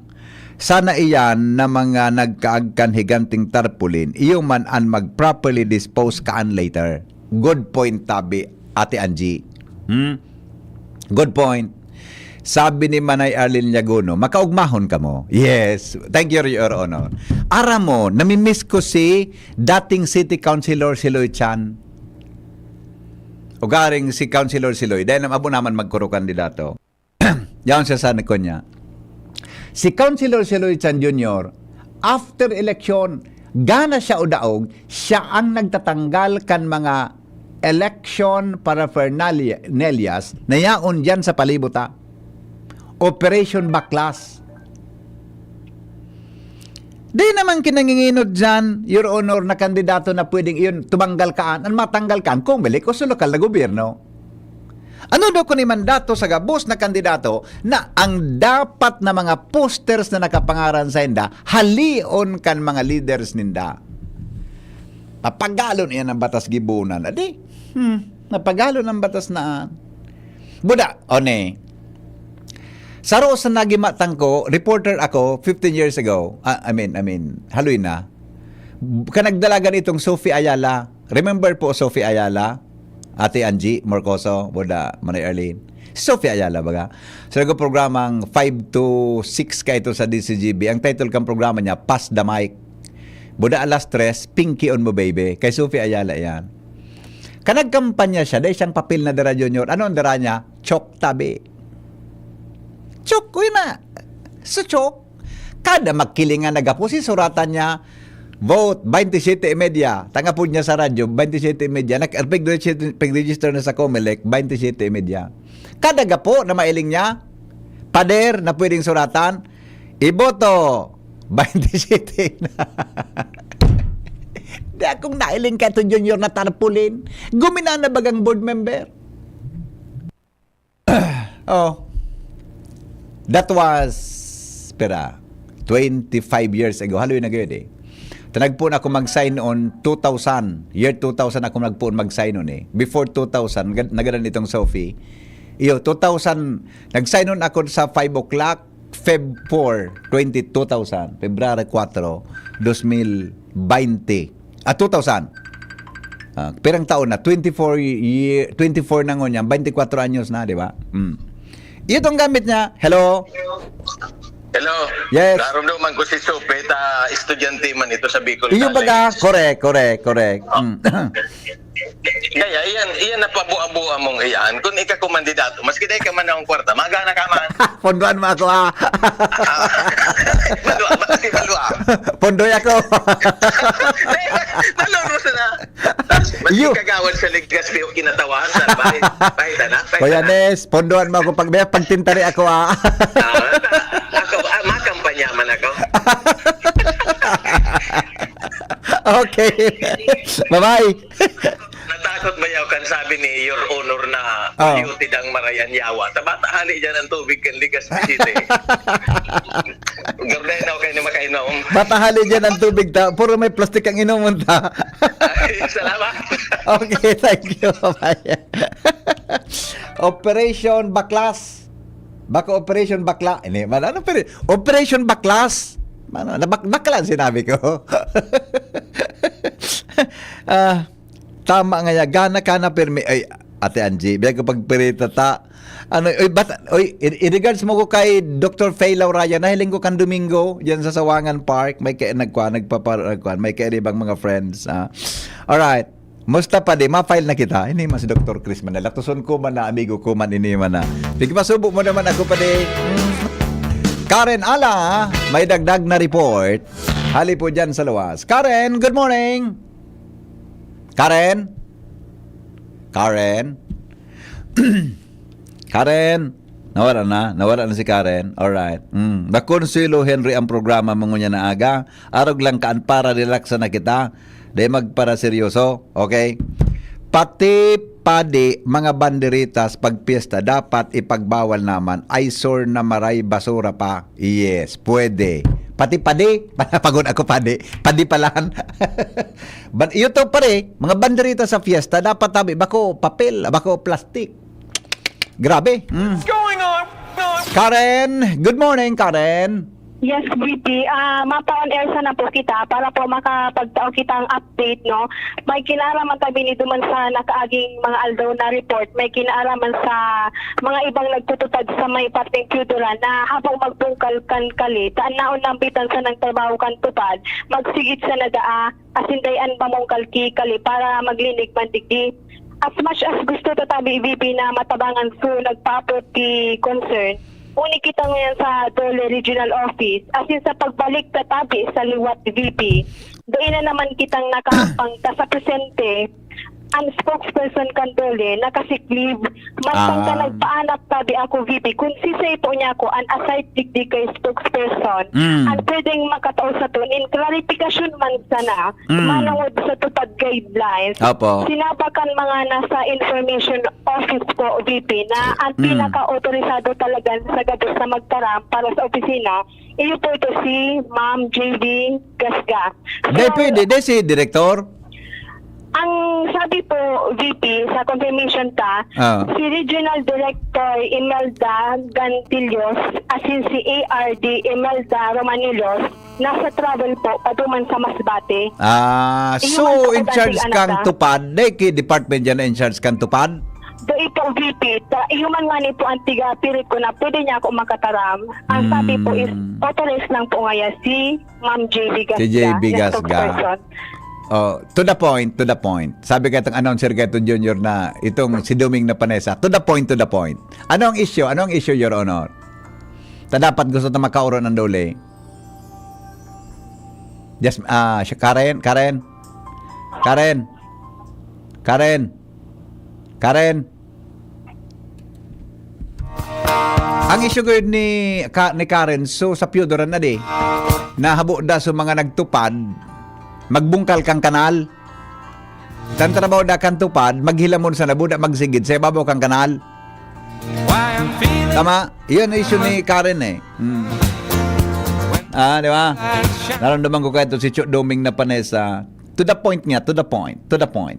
Sana iyan na mga nagkaagkan higanting tarpaulin, iyo man an mag-properly dispose kaan later." Good point, tabi, Ate Angie. Hmm? Good point. Sabi ni Manay Arlene Llaguno, "Makaogmahon kamo." Yes. Thank you, Your Honor. Aram mo, namimiss ko si dating City Councilor Siloy Chan. Ugaring si Councilor Siloy, dahil nam-, abo naman magkuro kandidato. Yaon siya sa nagkunya. Si Councilor Siloy Chan Junior, after election, gana siya o daog, siya ang nagtatanggal kan mga election paraphernalias na yaon diyan sa palibot, ha. Operation Baklas. Di naman kinanginginot diyan, Your Honor, na kandidato na pwedeng iyon tumanggal kaan, ang matanggal kaan, Comelec o sa lokal na gobyerno. Ano daw kun imandato sa gabos na kandidato na ang dapat na mga posters na nakapangaran sa inda, halion kan mga leaders ninda? Napagalon iyan ang batas gibunan. Adi, hmm, napagalon ang batas na. Buda, o ne. Saro sa nagimatan ko, reporter ako fifteen years ago. Ah, I mean, I mean, haloy na. Kan nagdalagan itong Sophie Ayala. Remember po Sophie Ayala? Ate Angie Morcoso, Boda, Manay Arlene. Sophie Ayala, baga. Sa nagprogramang five to six ka ito sa D C G B. Ang title kang programa niya, Pass the Mic. Boda alas tres, Pinky on mo, baby. Kay Sophie Ayala yan. Kanagkampanya siya, dahil siyang papel na dara, Junior. Ano ang dara niya? Chok tabi. Chok, uy na. Sa chok, kada magkilingan na gapo, si suratan niya, vote, twenty-seven y media. Tangapod niya sa radyo, twenty-seven y media. Nag-, pig register, pig register na sa Comelec, twenty-seven y media. Kada gapo na mailing niya, pader na pwedeng suratan, iboto, twenty-seven. Di akong nailing ka to, Junior, na tarpaulin. Guminana bagang board member. Oh. That was, pera, twenty-five years ago. Haloy na gayod eh. Ta nagpoon ako mag-sign on two thousand. Year two thousand ako nagpoon mag-sign on eh. Before two thousand, gad-, nagadan itong Sophie. Iyo, two thousand, nag-sign on ako sa five o'clock, Feb four, twenty, two thousand, February four, dos mil baynte. Ah, two thousand. Ah, pirang taon na? Twenty-four year, twenty-four na ngunyan, twenty-four anyos na, di ba? Mm. Ito ang gamit niya. Hello? Hello. Yes. Naramdaman ko si Sophie, ta estudyante man ito sa Bicol Iyo College. Baga? Correct, correct, correct. Oh. Mm. Kaya, iyan, iyan na pabua-bua mong iyan. Kung ika kumandidato, maski dai ka man akong kwarta, magana ka man. Pondoan mo ako, ah. Ah, balua, maski balua. Pondoy ako. Nalurus na. Maski Iyo. Kagawad sa Legazpi o kinatawahan, sa bahay, bahay na, bahay Kuya na. Nes, pondoan mo ako pag, may pagtintari ako, ah. Ah, ako, ah, makampanya man ako. Okay. Bye-bye. Natakot ba yaw kan sabi ni Your Honor na Oh. Polluted ang Marayan Yawa? Ta bata hali dyan ang tubig kan Legazpi City. Gabay na ako kayo na makainom. Bata hali dyan ang tubig ta. Puro may plastic ang inomon ta. Ay, salamat. Okay, thank you. Bye. Operation Baklas. Baka Operation Bakla. Hindi, man, ano, pero Operation Baklas. Ano, nabak-, bakla ang sinabi ko. Ah, tama nga ya. Gana ka na pirmi. Ay, Ate Angie, biya ko pagpirita ta. Ano, oy, bat-, oy, in, in regards mo ko kay Doctor Faye Lauraya, nahiling ko kan Domingo, diyan sa Sawangan Park, may kaya nagkwa, nagpapar-, nagkwa, may kaya ibang mga friends, ah. Alright. Musta, padi? Ma-file na kita. Ini man si Doktor Chris man na. Latoson ko man na, amigo ko man, ini man na. Sige, pasubo mo naman ako, padi. Mm. Karen Ala, may dagdag na report. Hali po dyan sa luwas. Karen, good morning. Karen? Karen? Karen? Nawala na? Nawala na si Karen? Alright. Mm. Bakon Silo Henry ang programa mo ngunyan na aga. Arog lang kaan para relax na kita. Di magparaseryoso. Okay? Pati padi, mga banderitas, pag piyesta, dapat ipagbawal naman. Eyesore na maray, basura pa. Yes, pwede. Pati padi, pagod ako padi. Padi palan. Ban-, iyo to pare, mga banderitas sa fiesta, dapat tabi, bako papel, bako plastic. Grabe. Mm. What's going on? Karen, good morning, Karen. Yes, V P. Ah, mapa-on air sana po kita para po makapagtao kitang update, no? May kinaraman kami ni duman sa nakaaging mga aldaw na report. May kinaraman sa mga ibang nagtutupad sa may parteng Piuduran na habang magbungkal kan kali, ta an naon nambitan sa nagtrabaho kan tupad, magsigit sa nadaa, asin dayan mamungkal ki kali para maglinig man digdi. As much as gusto ta tabi, V P, na matabangan so nagpaapot ki concern, uni kita ngayon sa DOLE Regional Office, asin sa pagbalik ta tabi sa liwat, V P. Dai na naman kitang nakahampang ta sa presente, ang spokesperson kan DOLE nakasick leave, mantang ta Ah. nagpaanap tabi ako, V P, kung sisay po niya ako, an aside digdi kay spokesperson, Mm. ang pwedeng makatao sa to nin klarifikasyon man sana, Mm. manongod sa tupad guidelines. Opo. Sinabakan mga nasa information office po, V P, na ang Mm. pinaka-autorisado talaga sa gabos na magtaram para sa opisina, iyo po ito si Ma'am J D Gasga. Di So, pwede, di si Direktor? Ang sabi po, V P, sa confirmation ta, Ah. si Regional Director Imelda Gantillos, as in si A R D Imelda Romanillos, nasa travel po, paduman sa Masbate. Ah, Iyo so, man po in charge kadati, kang anak ka. TUPAD, dai ki department dyan na in charge kang TUPAD? Dai po, V P. Ta-, iyo man nga ni po ang tiga pirit ko na pwede niya ako makataram. Ang sabi po is, Hmm. authorized lang po ngaya si Ma'am J B Gasga, Si J B na Gasga. spokesperson. Oh, to the point, to the point. Sabi ka itong announcer ka ito, Junior, na itong si Doming na Panesa. To the point, to the point. Ano ang issue? Ano ang issue, Your Honor? Ta dapat gusto ta makaoron ang dole. Yes, ah, siya, Karen, Karen. Karen. Karen. Karen. Ang issue gud ni, ka, ni Karen, so sa Piodora na di, nahabo da sa mga nagtupad, magbungkal kang kanal. Tan trabaho da kan TUPAD, maghilamon sa nabuda, magsigid sa ibabaw kang kanal. Tama? Yun ang issue ni Karen eh. Hmm. Ah, di ba? Naramdaman ko kayo si Cho Doming na Panesa. To the point niya, to the point, to the point.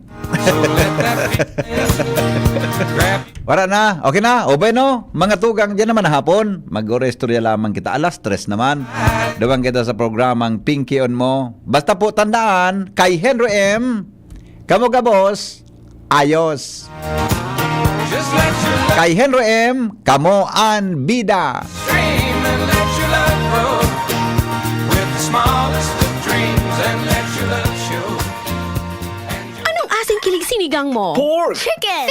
Wala na. Okay na. O bueno, mga tugang, dyan naman na hapon. Mag-orestorya lamang kita. Alas tres naman. Duman kita sa programang Pinky on Mo. Basta po tandaan, kay Henry M, kamo gabos, ayos. Just let your love Kay Henry M, kamo an bida. Stream and let your love grow. With the smallest of dreams and let your love show. Anong asing kilig sinigang mo? Pork! Chicken!